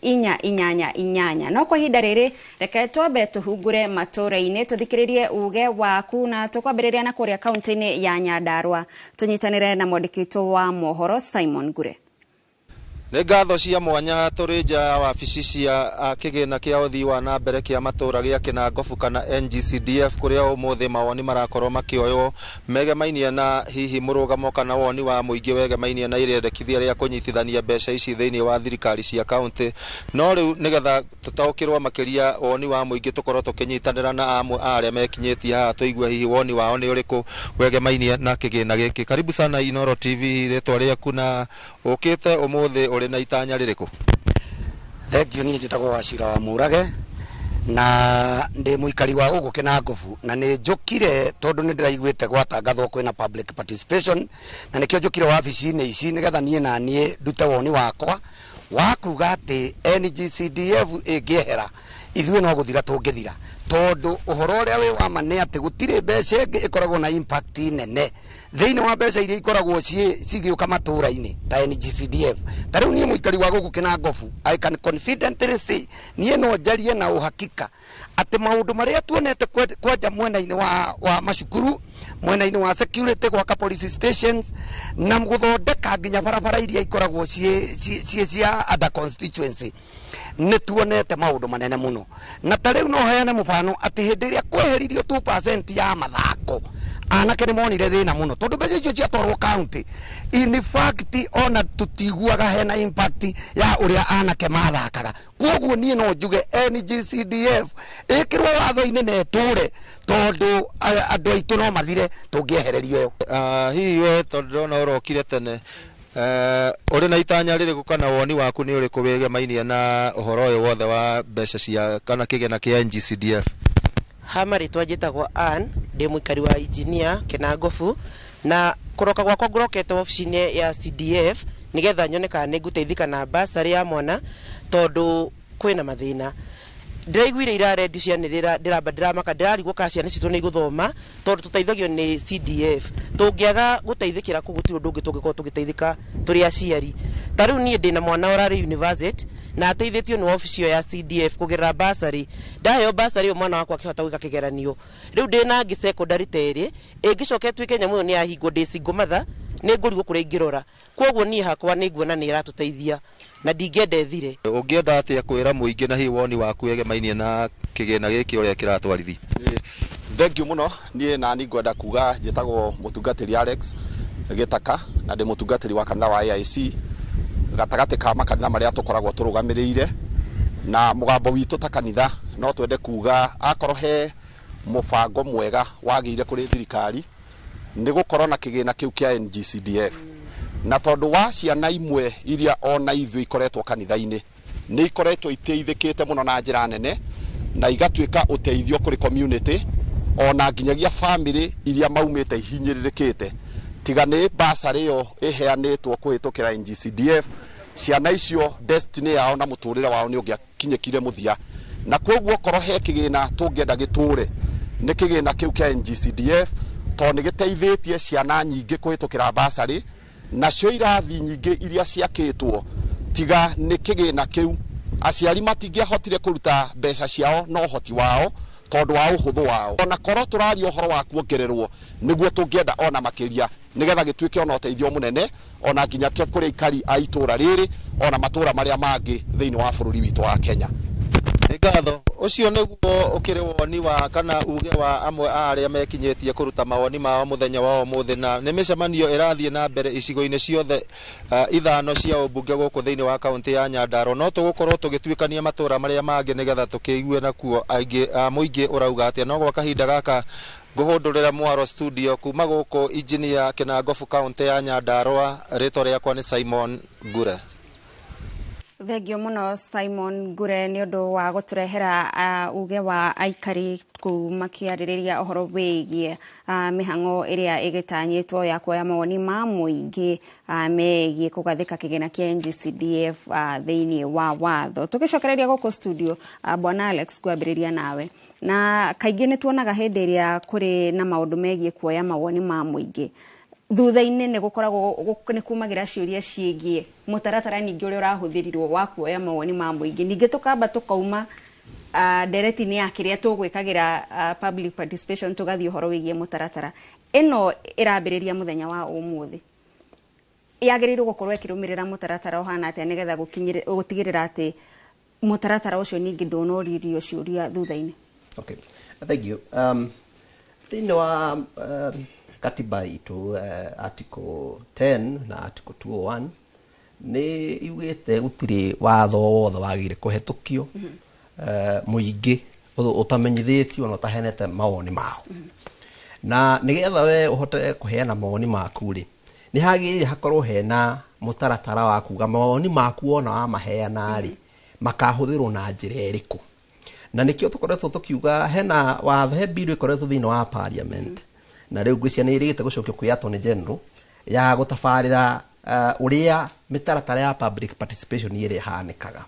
22488. No kwa ihinda rĩrĩ reke twambe tũhungure matũra-inĩ tũthikĩrĩrie uge waku, na tũkwambĩrĩria na kũrĩa kaunti-inĩ ya Nyandarua tũnyitanĩre na mwandĩki witũ wa mohoro Simon Ngure. Nĩ ngatho cia mwanya tũrĩ nja ya wabici cia kĩgĩna kĩa ũthii wa na mbere kĩa matũra gĩa Kĩnangobu kana NGCDF, kũrĩa ũmũthĩ mawoni marakorwo makĩoywo megemainie na hihi mũrũgamo kana woni wa mũingĩ wegemainie na irendekithia rĩa kũnyitithania mbeca ici thĩinĩ wa thirikari cia kaunti. No rĩu nĩgetha tũtaũkĩrwo makĩria woni wa mũingĩ tũkorwo tũkĩnyitanĩra na amwe a arĩa mekinyĩtie haha tũigue hihi woni wao nĩ ũrĩkũ wegemainie na kĩgĩna gĩkĩ. Karibu sana Inoro TV, rĩtwa rĩaku na ũkĩte ũmũthĩ ũrĩ na itanya rĩrĩkũ? Thengiũ. Niĩ njĩtagwo Wacira wa Mũrage na ndĩ mũikari wa gũkũ Kĩnangobu, na nĩ njũkire tondũ nĩ ndĩraiguĩte gwatangathwo kwĩna public participation, na nĩkĩo njũkire wabici-inĩ ici nĩgetha niĩ na niĩ ndute woni wakwa wa kuga atĩ NGCDF ĩngĩehera ithuĩ no gũthira tũngĩthira, tondũ ũhoro ũrĩa wĩ wa ma nĩ atĩ gũtirĩ mbeca ĩngĩ ĩkoragwo na impact nene thĩinĩ wa mbeca iria ikoragwo cigĩũka matũra-inĩ ta NGCDF. Ta rĩu niĩ mũikari wa gũkũ Kĩnangobu, I can confidently say, niĩ no njarie na uhakika atĩ maũndũ marĩa tuonete kwanja mwena-inĩ wa macukuru, mwena-inĩ wa security, gwaka police stations na gũthondeka nginya barabara iria ikoragwo ciĩ cia under constituency, nĩ tuonete maũndũ manene mũno. Na ta rĩu no heane mũbano atĩ hĩndĩ ĩrĩa kweheririo 2% ya mathako, Anake nĩ monire thĩna mũno tondũ mbeca icio ciatwarwo county, in fact ona tũtiguaga hena impact ya ũrĩa anake mathakaga. Koguo niĩ no njuge NGCDF ĩkĩrwo watho-inĩ na ĩtũre, tondũ andũ aitũ no mathire tũngĩehererio ĩyo. Hihi we, tondũ ndĩrona ũrokire tene, ũrĩ na itanya rĩrĩkũ kana woni waku nĩ ũrĩkũ wĩgemainie na ũhoro ũyũ wothe wa mbeca cia kana kĩgĩna kĩa NGCDF? Ha marĩtwa njĩtagwo Ann, ndĩ mũikari wa Engineer Kinangofu, na kũroka gwakwa ngũrokete wabici-inĩ ya CDF nĩgetha nyone kana nĩ ngũteithĩka na bursary ya mwana, tondũ kwĩna mathĩna. Ndĩraiguire ira redio cianĩrĩra, ndĩramba ndĩramaka, ndĩrarigwo kana ciana citũ nĩ igũthoma, tondũ tũteithagio nĩ CDF. Tũngĩaga gũteithĩkĩra kũu, gũtirĩ ũndũ ũngĩ tũngĩkorwo tũgĩteithĩka tũrĩ aciari. Ta rĩu niĩ ndĩna mwana ũrarĩ university na ateithĩtio nĩ wabici ĩyo ya CDF kũgerera bursary. Ndaheo bursary ĩyo, mwana wakwa akĩhota gwĩka kĩgeranio. Rĩu ndĩna angĩ secondary ta ĩrĩ, ĩngĩcoka ĩtuĩke nyamũ ĩyo nĩ yahingwo, ndĩ single mother, nĩ ngũrigwo kũrĩa ingĩrora. Koguo niĩ hakwa nĩ nguona nĩ ĩratũteithia na ndingĩenda ĩthire. Ũngĩenda atĩa kwĩra mũingĩ, na hihi woni waku wĩgemainie na kĩgĩna gĩkĩ ũrĩa kĩratwarithio? Thank you mũno. Niĩ nani ngwenda kuga njĩtagwo mũtungatĩri Alex Gĩtaka, na ndĩ mũtungatĩri wa kanitha wa AIC, gatagatĩ ka makanitha marĩa tũkoragwo tũrũgamĩrĩire. Na mũgambo witũ ta kanitha, no twende kuga akorwo he mũbango mwega wagĩire kũrĩ thirikari nĩ gũkorwo na kĩgĩna kĩu kĩa NGCDF, na tondũ wa ciana imwe iria ona ithuĩ ikoretwo kanitha-inĩ nĩ ikoretwo iteithĩkĩte mũno na njĩra nene, na igatuĩka ũteithio kũrĩ community, ona nginyagia family iria maumĩte ihinyĩrĩrĩkĩte. Tiga nĩ bursary ĩyo ĩheanĩtwo kũhĩtũkĩra NGCDF, ciana icio destiny yao na mũtũrĩre wao nĩ ũngĩakinyĩkire mũthia. Na koguo korwo he kĩgĩna tũngĩenda gĩtũre, nĩ kĩgĩna kĩu kĩa NGCDF, tondũ nĩ gĩteithĩtie ciana nyingĩ kũhĩtũkĩra bursary. Nacio irathi nyingĩ iria ciakĩtwo, tiga nĩ kĩgĩna kĩu, aciari matingĩahotire kũruta mbeca ciao na ũhoti wao tondũ wa ũhũthũ wao. Ona korwo tũraria ũhoro wa kuongererwo, nĩguo tũngĩenda ona makĩria, nĩgetha gĩtuĩke ona ũteithio mũnene ona nginya kũrĩ aikari a itũra rĩrĩ, ona matũra marĩa mangĩ thĩinĩ wa bũrũri witũ wa Kenya. Nĩ ngatho. Ũcio nĩguo ũkĩrĩ woni wa kana uge wa amwe a arĩa mekinyĩtie kũruta mawoni mao mũthenya wa ũmũthĩ, na nĩ mĩcemanio ĩrathiĩ na mbere icigo-inĩ ciothe ithano cia ũmbunge gũkũ thĩinĩ wa kaũntĩ ya Nyandarua. No tũgũkorwo tũgĩtuĩkania matũra marĩa mangĩ nĩgetha tũkĩigue nakuo aingĩ mũingĩ ũrauga atĩa. No gwa kahinda gaka ngũhũndũrĩra mwaro studio kuma gũkũ Engineer Kinangofu, kaũntĩ ya Nyandarua. Rĩtwa rĩakwa nĩ Simon Ngure. Thengio mũno Simon Ngure nĩ ũndũ wa gũtũrehera uge wa aikari kũu makĩarĩrĩria ũhoro wĩgiĩ mĩhang'o ĩrĩa ĩgĩtanyĩtwo ya kuoya mawoni ma mũingĩ megiĩ kũgathĩka kĩgĩna kĩa NGCDF thĩinĩ wa watho. Tũgĩcokereria gũkũ studio, Bwana Alex, kwambĩrĩria nawe, na kaingĩ nĩ tuonaga hĩndĩ ĩrĩa kũrĩ na maũndũ megiĩ kuoya mawoni ma mũingĩ, thutha-inĩ nĩ gũkoragwo nĩ kumagĩra ciũria ciĩgiĩ mũtaratara ningĩ ũrĩa ũrahũthĩrirwo wa kuoya mawoni ma mũingĩ. Ningĩ tũkamba tũkauma ndereti-inĩ ya kĩrĩa tũgwĩkagĩra public participation, tũgathiĩ ũhoro wĩgiĩ mũtaratara. Ĩno ĩrambĩrĩria mũthenya wa ũmũthĩ, yagĩrĩirwo gũkorwo ĩkĩrũmĩrĩra mũtaratara ũhana atĩa nĩgetha gũtigĩrĩra atĩ mũtaratara ũcio ningĩ ndũnoririo ciũria thutha-inĩ? Okay, thank you. Thĩinĩ wa katiba itũ, article 10 na article 201 nĩ iugĩte gũtirĩ watho wothe wagĩrĩire kũhetũkio mũingĩ ũtamenyithĩtio na ũtaheanĩte mawoni mao. Na nĩgetha we ũhote kũheana mawoni maku rĩ, nĩ hagĩrĩire hakorwo hena mũtaratara wa kuga mawoni maku wona wamaheana rĩ, makahũthĩrwo na njĩra ĩrĩkũ. Na nĩkĩo tũkoretwo tũkiuga hena watho, he bill ĩkoretwo thĩinĩ wa parliament, na rĩu ngwĩciria nĩ ĩrĩgĩte gũcokio kwĩ Attorney General ya gũtabarĩra ũrĩa mĩtaratara ya public participation ĩrĩa ĩhanĩkaga,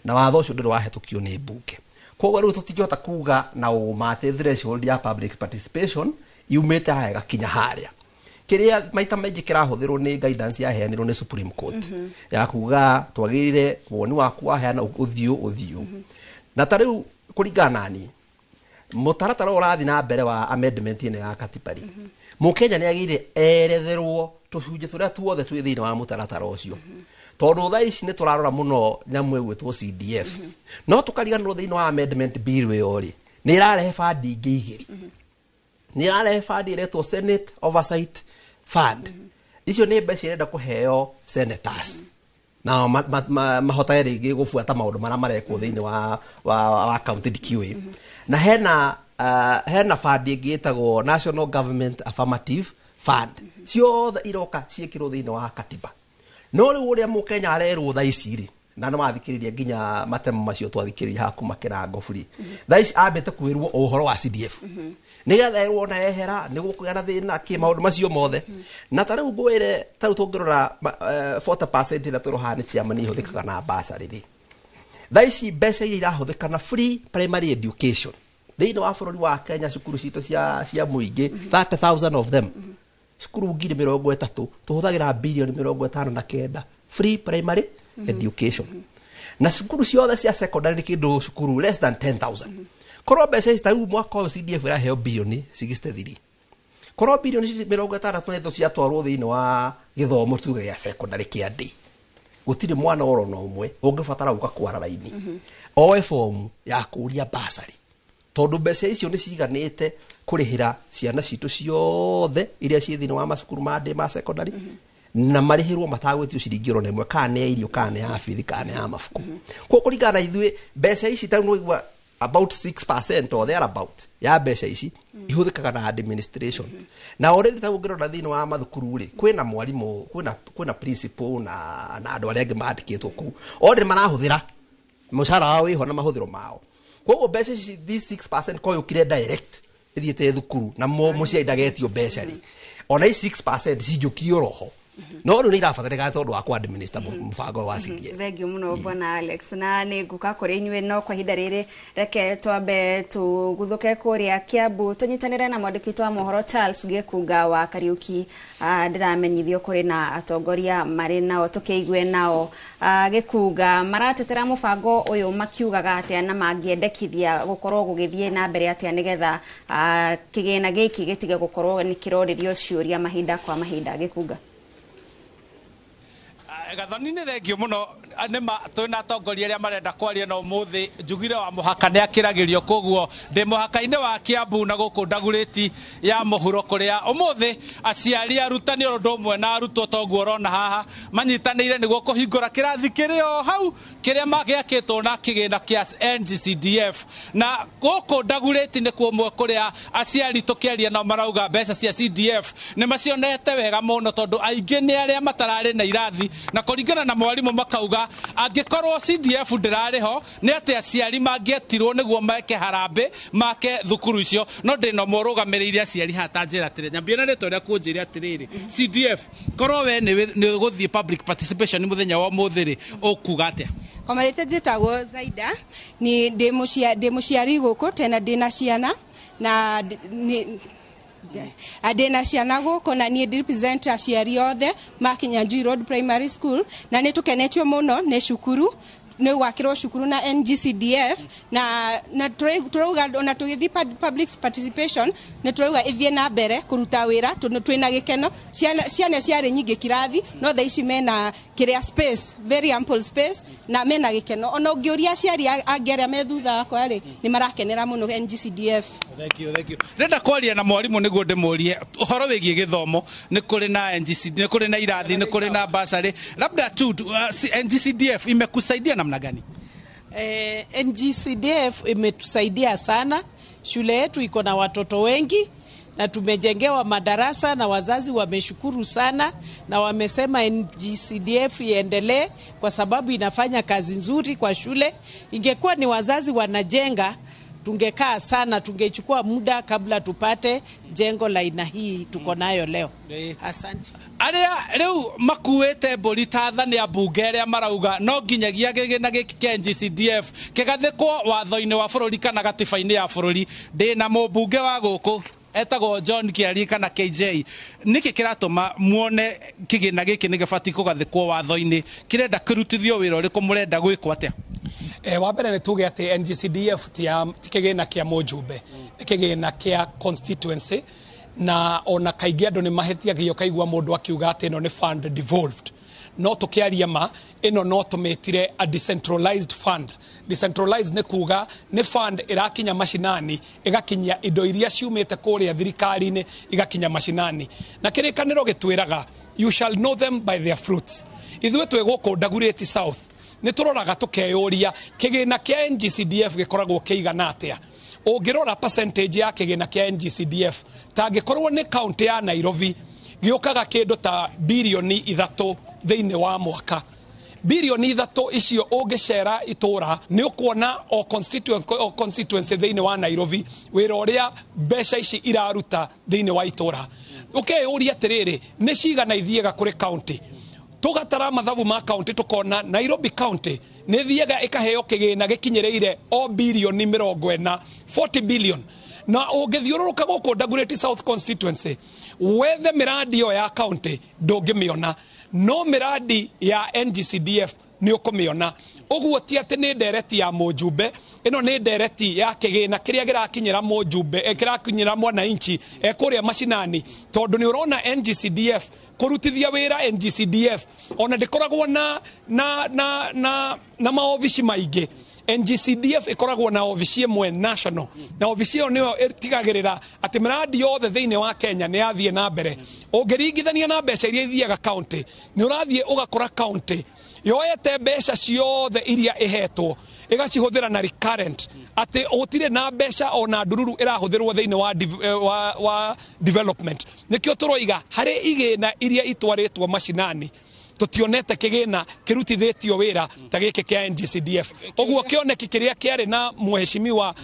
na watho ũcio ndũrĩ wahetũkio nĩ mbunge. Koguo rĩu tũtingĩhota kuga na ũma atĩ threshold ya public participation yumĩte haha ĩgakinya harĩa. Kĩrĩa maita maingĩ kĩrahũthĩrwo nĩ guidance yaheanirwo nĩ Supreme Court ya kuga twagĩrĩire woni waku waheana ũthiũ ũthiũ. Na ta rĩu kũringana na niĩ, mũtaratara ũyũ ũrathiĩ na mbere wa amendment ĩno ya katiba rĩ, mũkenya nĩ agĩrĩire eretherwo tũcunjĩ tũrĩa tuothe twĩ thĩinĩ wa mũtaratara ũcio, tondũ thaa ici nĩ tũrarora mũno nyamũ ĩgwĩtwo CDF, no tũkariganĩrwo thĩinĩ wa amendment bill ĩyo rĩ, nĩ ĩrarehe bandi ingĩ igĩrĩ. Nĩ ĩrarehe fund ĩretwo Senate Oversight Fund. Icio nĩ mbeca irenda kũheo senators na mahotage rĩngĩ gũbuata maũndũ marĩa marekwo thĩinĩ wa county DQA. Na hena fund ĩngĩ ĩtagwo National Government Affirmative Fund. Ciothe iroka ciĩkĩrwo thĩinĩ wa katiba. No rĩu ũrĩa mũkenya arerwo thaa ici rĩ, na nĩ wathikĩrĩria nginya matemo macio twathikĩrĩria haha kuma Kĩrango buri, thaa ici ambĩte kwĩrwo ũhoro wa CDF nĩgetha erwo na ehera nĩ gũkũgĩa na thĩna kĩ maũndũ macio mothe. Na ta rĩu ngwĩre, ta rĩu tũngĩrora 40% ĩrĩa tũrohaga nĩ chairman ihũthĩkaga na bursary rĩ, thaa ici mbeca iria irahũthĩka na free primary education thĩinĩ wa bũrũri wa Kenya, cukuru citũ cia mũingĩ, 30,000 of them, cukuru 30,000, tũhũthagĩra birioni 59 free primary education. Na cukuru ciothe cia secondary nĩ kĩndũ cukuru less than 10,000. Korwo mbeca ici, ta rĩu mwaka ũyũ CDF ĩraheo birioni 63, korwo birioni 63 ciatwarwo thĩinĩ wa gĩthomo tuge gĩa secondary kĩa ndĩ, gũtirĩ mwana oro na ũmwe ũngĩbatara gũka kwara raini oe fomu ya kũria basarĩ, tondũ mbeca icio nĩ ciganĩte kũrĩhĩra ciana citũ ciothe iria ciĩ thĩinĩ wa macukuru ma ndĩ ma secondary, na marĩhĩrwo matagwĩtio ciringi oro na ĩmwe, kana nĩ ya irio, kana nĩ ya bithi, kana nĩ ya mabuku. Koguo kũringana na ithuĩ, mbeca ici, ta rĩu nĩwaigua about 6% or thereabout ya mbeca ici ihũthĩkaga na administration. Na already ta ũngĩrora thĩinĩ wa mathukuru rĩ, kwĩna mwarimũ, kwĩna principal na andũ arĩa angĩ mandĩkĩtwo kũu, already marahũthĩra mũcara wao wĩho na mahũthĩro mao. Koguo mbeca ici, this 6%, ko yũkire direct ĩthiĩte thukuru na mũciari ndagetio mbeca rĩ, ona ici 6% cinjũkio oroho, no rĩu nĩ irabatarĩkana tondũ wa kũ-administer mũbango wa CDF. Thank you muno, bwana Alex, na nĩ nguka kũrĩ inyuĩ, no kwa ihinda rĩrĩ reke twambe tũguthũke kũrĩa Kiambu tũnyitanĩre na mwandĩki witũ wa mohoro Charles Gĩkunga wa Kariuki. Ndĩramenyithio kũrĩ na atongoria marĩ nao, tũkĩigue nao. Gĩkunga, maratetera mũbango ũyũ makiugaga atĩa, na mangĩendekithia gũkorwo gũgĩthiĩ na mbere atĩa nĩgetha kĩgĩna gĩkĩ gĩtige gũkorwo nĩ kĩrorĩrio ciũria mahinda kwa mahinda? Gĩkunga. Gathoni, nĩ thengio mũno. Nĩma twĩna atongoria arĩa marenda kwaria na ũmũthĩ njugire wa mũhaka nĩ akĩragĩrio, koguo ndĩ mũhaka-inĩ wa Kiambu na gũkũ Ndagurĩti ya mũhuro, kũrĩa ũmũthĩ aciari, arutani o ũndũ ũmwe na arutwo, toguo ũrona haha, manyitanĩire nĩguo kũhingũra kĩrathi kĩrĩ o hau kĩrĩa gĩakĩtwo na kĩgĩna kĩa NGCDF. Na gũkũ Ndagurĩti nĩ kũmwe kũrĩa aciari tũkĩaria nao marauga mbeca cia CDF nĩ macionete wega mũno, tondũ aingĩ nĩ arĩa matararĩ na irathi. Na kũringana na mwarimũ, makauga angĩkorwo CDF ndĩrarĩ ho, nĩ atĩ aciari mangĩetirwo nĩguo meke harambĩ make thukuru icio. No ndĩna ũmwe ũrũgamĩrĩire aciari haha, ta njĩra atĩrĩ, nyambie na rĩtwa rĩaku, ũnjĩre atĩrĩrĩ, CDF, korwo we nĩ ũgũthiĩ public participation mũthenya wa ũmũthĩ rĩ, ũkuga atĩa? Kwa marĩtwa njĩtagwo Zaida, ni ndĩ mũciari gũkũ tena ndĩna ciana na ndĩna ciana gũkũ, na niĩ represent aciari othe ma Kinyanjui Road Primary School, na nĩ tũkenetio mũno nĩ cukuru nĩ gwakĩrwo cukuru na NGCDF, na tũrauga ona tũgĩthiĩ public participation nĩ tũrauga ĩthiĩ na mbere kũruta wĩra, tondũ twĩna gĩkeno. Ciana ciarĩ nyingĩ kirathi, no thaa ici mena kĩrĩa space, very ample space, na mena gĩkeno. Ona ũngĩũria aciari angĩ arĩa me thutha wakwa rĩ, nĩ marakenera mũno NGCDF. Thank you, thank you. Ndĩrenda kwaria na mwarimũ nĩguo ndĩmũrie ũhoro wĩgiĩ gĩthomo. Nĩ kũrĩ na NGCD, nĩ kũrĩ na irathi, nĩ kũrĩ na basarĩ. Labda tu NGCDF imekusaidia namna gani? NGCDF imetusaidia sana. Shule yetu iko na watoto wengi na tumejengewa madarasa, na wazazi wameshukuru sana na wamesema NGCDF iendelee kwa sababu inafanya kazi nzuri kwa shule. Ingekuwa ni wazazi wanajenga, tungekaa sana, tungechukua muda kabla tupate jengo la aina hii tuko nayo leo. Asante. Arĩa rĩu makuĩte mbũri ta tha nĩ ambunge arĩa marauga no nginyagia gĩgĩna gĩkĩ kĩa NGCDF kĩgathĩkwo watho-inĩ wa bũrũri kana gatiba-inĩ ya bũrũri. Ndĩna mũmbunge wa gũkũ etagwo John Kiari kana KJ. Nĩkĩ kĩratũma muone kĩgĩna gĩkĩ nĩ gĩbatiĩ kũgathĩkwo watho-inĩ? Kĩrenda kĩrutithio wĩra ũrĩkũ? Mũrenda gwĩkwo atĩa? Wa mbere nĩ tuge atĩ NGCDF ti kĩgĩna kĩa mũjumbe, nĩ kĩgĩna kĩa constituency, na ona kaingĩ andũ nĩ mahĩtiagio, kaigua mũndũ akiuga atĩ ĩno nĩ fund devolved. No tũkĩaria ma ĩno no tũmĩtire a decentralized fund. Decentralized nĩ kuga nĩ fund ĩrakinya macinani, ĩgakinyia indo iria ciumĩte kũrĩa thirikari-inĩ igakinya macinani. Na kĩrĩkanĩro gĩtwĩraga you shall know them by their fruits. Ithuĩ twĩ gũkũ Dagoretti South nĩ tũroraga tũkeyũria kĩgĩna kĩa NGCDF gĩkoragwo kĩigana atĩa. Ũngĩrora percentage ya kĩgĩna kĩa NGCDF tangĩkorwo nĩ kaunti ya Nairobi gĩũkaga kĩndũ ta birioni 3 thĩinĩ wa mwaka. Birioni 3 icio ũngĩcera itũra nĩ ũkuona o constituency thĩinĩ wa Nairobi wĩra ũrĩa mbeca ici iraruta thĩinĩ wa itũra. Ũkeyũria atĩrĩrĩ, nĩ cigana ithiaga kũrĩ county? Tũgatara mathabu ma county tũkona Nairobi County nĩ thiaga ĩkaheo kĩgĩna gĩkinyĩrĩire o birioni 40, 40 billion. Na ũngĩthiũrũrũka gũkũ Dagoretti South constituency wethe mĩrandi ĩyo ya county ndũngĩmĩona, no mĩrandi ya NGCDF nĩ ũkũmĩona. Ũguo ti atĩ nĩ ndereti ya mũjumbe, ĩno nĩ ndereti ya kĩgĩna kĩrĩa kĩrakinyĩra mũjumbe, kĩrakinyĩra mwananchi kũrĩa macinani, tondũ nĩ ũrona NGCDF kũrutithia wĩra. NGCDF ona ndĩkoragwo na maobici maingĩ. NGCDF ĩkoragwo na obici ĩmwe national, na obici ĩyo nĩyo ĩtigagĩrĩra atĩ mĩrandi yothe thĩinĩ wa Kenya nĩ yathiĩ na mbere. Ũngĩringithania na mbeca iria ithiaga county, nĩ ũrathiĩ ũgakora county yoete mbeca ciothe iria ĩhetwo ĩgacihũthĩra na recurrent, atĩ gũtirĩ na mbeca ona ndururu ĩrahũthĩrwo thĩinĩ wa development. Nĩkĩo tũroiga harĩ igĩna iria itwarĩtwo macinani tũtionete kĩgĩna kĩrutithĩtio wĩra ta gĩkĩ kĩa NGCDF. Ũguo kĩoneki kĩrĩa kĩarĩ na mheshimiwa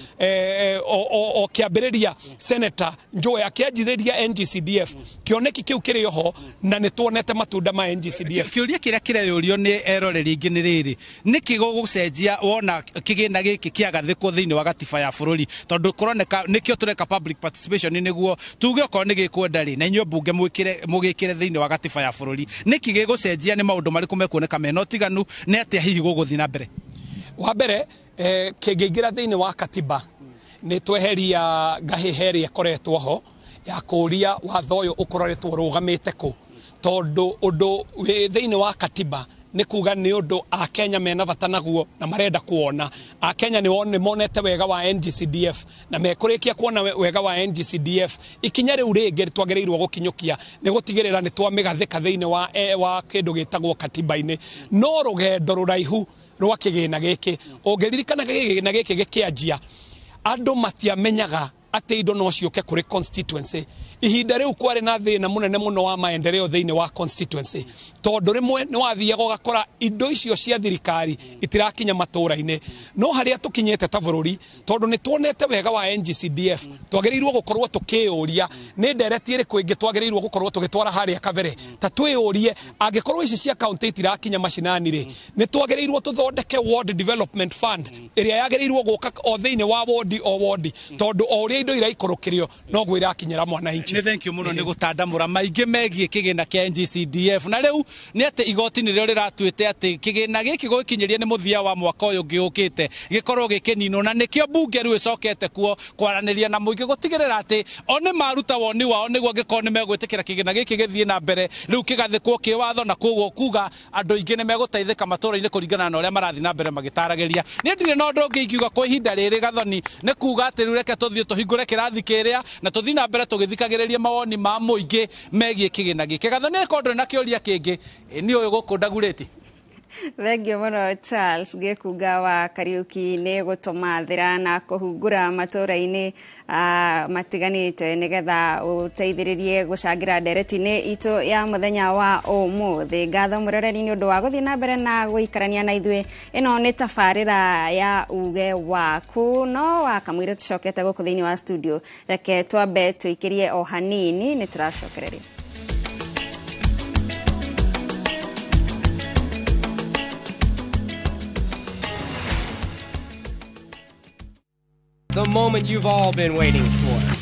o kĩambĩrĩria Senator Njoe akĩanjĩrĩria NGCDF, kĩoneki kĩu kĩrĩ oho na nĩ tuonete matunda ma NGCDF. Kĩũria kĩrĩa kĩreyũrio nĩ eroreri ingĩ nĩ rĩrĩ, nĩkĩ gũgũcenjia wona kĩgĩna gĩkĩ kĩagathĩkwo thĩinĩ wa gatiba ya bũrũri? Tondũ kũroneka nĩkĩo tũreka public participation nĩguo tuge okorwo nĩ gĩkwenda rĩ, na inyuĩ mbunge mũgĩkĩre thĩinĩ wa gatiba ya bũrũri. Nĩkĩ gĩgũcenjia? Nĩ maũndũ marĩkũ mekuoneka mena ũtiganu? Nĩ atĩa hihi gũgũthiĩ na mbere? Wa mbere, kĩngĩingĩra thĩinĩ wa katiba nĩ tweheria ngahĩha ĩrĩa ĩkoretwo ho ya kũũria watho ũyũ ũkoretwo ũrũgamĩte kũ, tondũ ũndũ wĩ thĩinĩ wa katiba nĩ kuga nĩ ũndũ Akenya mena bata naguo na marenda kuona. Akenya nĩ monete wega wa NGCDF na mekũrĩkia kuona wega wa NGCDF. Ikinya rĩu rĩngĩ twagĩrĩirwo gũkinyũkia nĩ gũtigĩrĩra nĩ twamĩgathĩka thĩinĩ wa kĩndũ gĩtagwo katiba-inĩ. No rũgendo rũraihu rwa kĩgĩna gĩkĩ, ũngĩririkana kĩgĩna gĩkĩ gĩkĩanjia andũ matiamenyaga atĩ indo no ciũke kũrĩ constituency. Ihinda rĩu kwarĩ na thĩna mũnene mũno wa maendeleo thĩinĩ wa constituency, tondũ rĩmwe nĩ wathiaga ũgakora indo icio cia thirikari itirakinya matũra-inĩ. No harĩa tũkinyĩte ta bũrũri, tondũ nĩ tuonete wega wa NGCDF, twagĩrĩirwo gũkorwo tũkĩyũria nĩ ndereti ĩrĩkũ ĩngĩ twagĩrĩirwo gũkorwo tũgĩtwara harĩa kabere. Ta twĩyũrie, angĩkorwo ici cia county itirakinya macinani rĩ, nĩ twagĩrĩirwo tũthondeke ward development fund ĩrĩa yagĩrĩirwo gũka o thĩinĩ wa wodi o wodi, tondũ o ũrĩa indo iraikũrũkĩrio noguo irakinyĩra mwananchi. Nĩ thank you mũno nĩ gũtandamũra maingĩ megiĩ kĩgĩna kĩa NGCDF. Na rĩu nĩ atĩ igoti nĩrĩo rĩratuĩte atĩ kĩgĩna gĩkĩ gũgĩkinyĩria nĩ mũthia wa mwaka ũyũ ũngĩ ũkĩte gĩkorwo gĩkĩninwo, na nĩkĩo mbunge rĩu ĩcokete kuo kwaranĩria na mũingĩ gũtigĩrĩra atĩ o nĩ maruta woni wao nĩguo angĩkorwo nĩ megwĩtĩkĩra kĩgĩna gĩkĩ gĩthiĩ na mbere rĩu kĩgathĩkwo kĩwatho, na koguo kuga andũ aingĩ nĩ megũteithĩka matũũra-inĩ kũringana na ũrĩa marathiĩ na mbere magĩtaragĩria. Niĩ ndirĩ na ũndũ ũngĩ ingiuga kwa ihinda rĩrĩ, Gathoni, nĩ kuga atĩ rĩu reke tũthiĩ tũhingũre kĩrathi kĩrĩa na tũthiĩ na mbere tũgĩthikagĩrĩria mawoni ma mũingĩ megiĩ kĩgĩna gĩkĩ. Gathoni, ĩkorwo ndũrĩ na kĩũria kĩngĩ, nĩ ũyũ gũkũ Ndagurĩti. Thengio mũno Charles Gĩkunga wa Kariuki nĩ gũtũmathĩra na kũhungura matũra-inĩ matiganĩte nĩgetha ũteithĩrĩrie gũcangĩra ndereti-inĩ itũ ya mũthenya wa ũmũthĩ. Ngatho mũroreri nĩ ũndũ wa gũthiĩ na mbere na gũikarania na ithuĩ. Ĩno nĩ tabarĩra ya uge waku, no wakamũira tũcokete gũkũ thĩinĩ wa studio, reke twambe tũikĩrie o hanini, nĩ tũracokereria. The moment you've all been waiting for.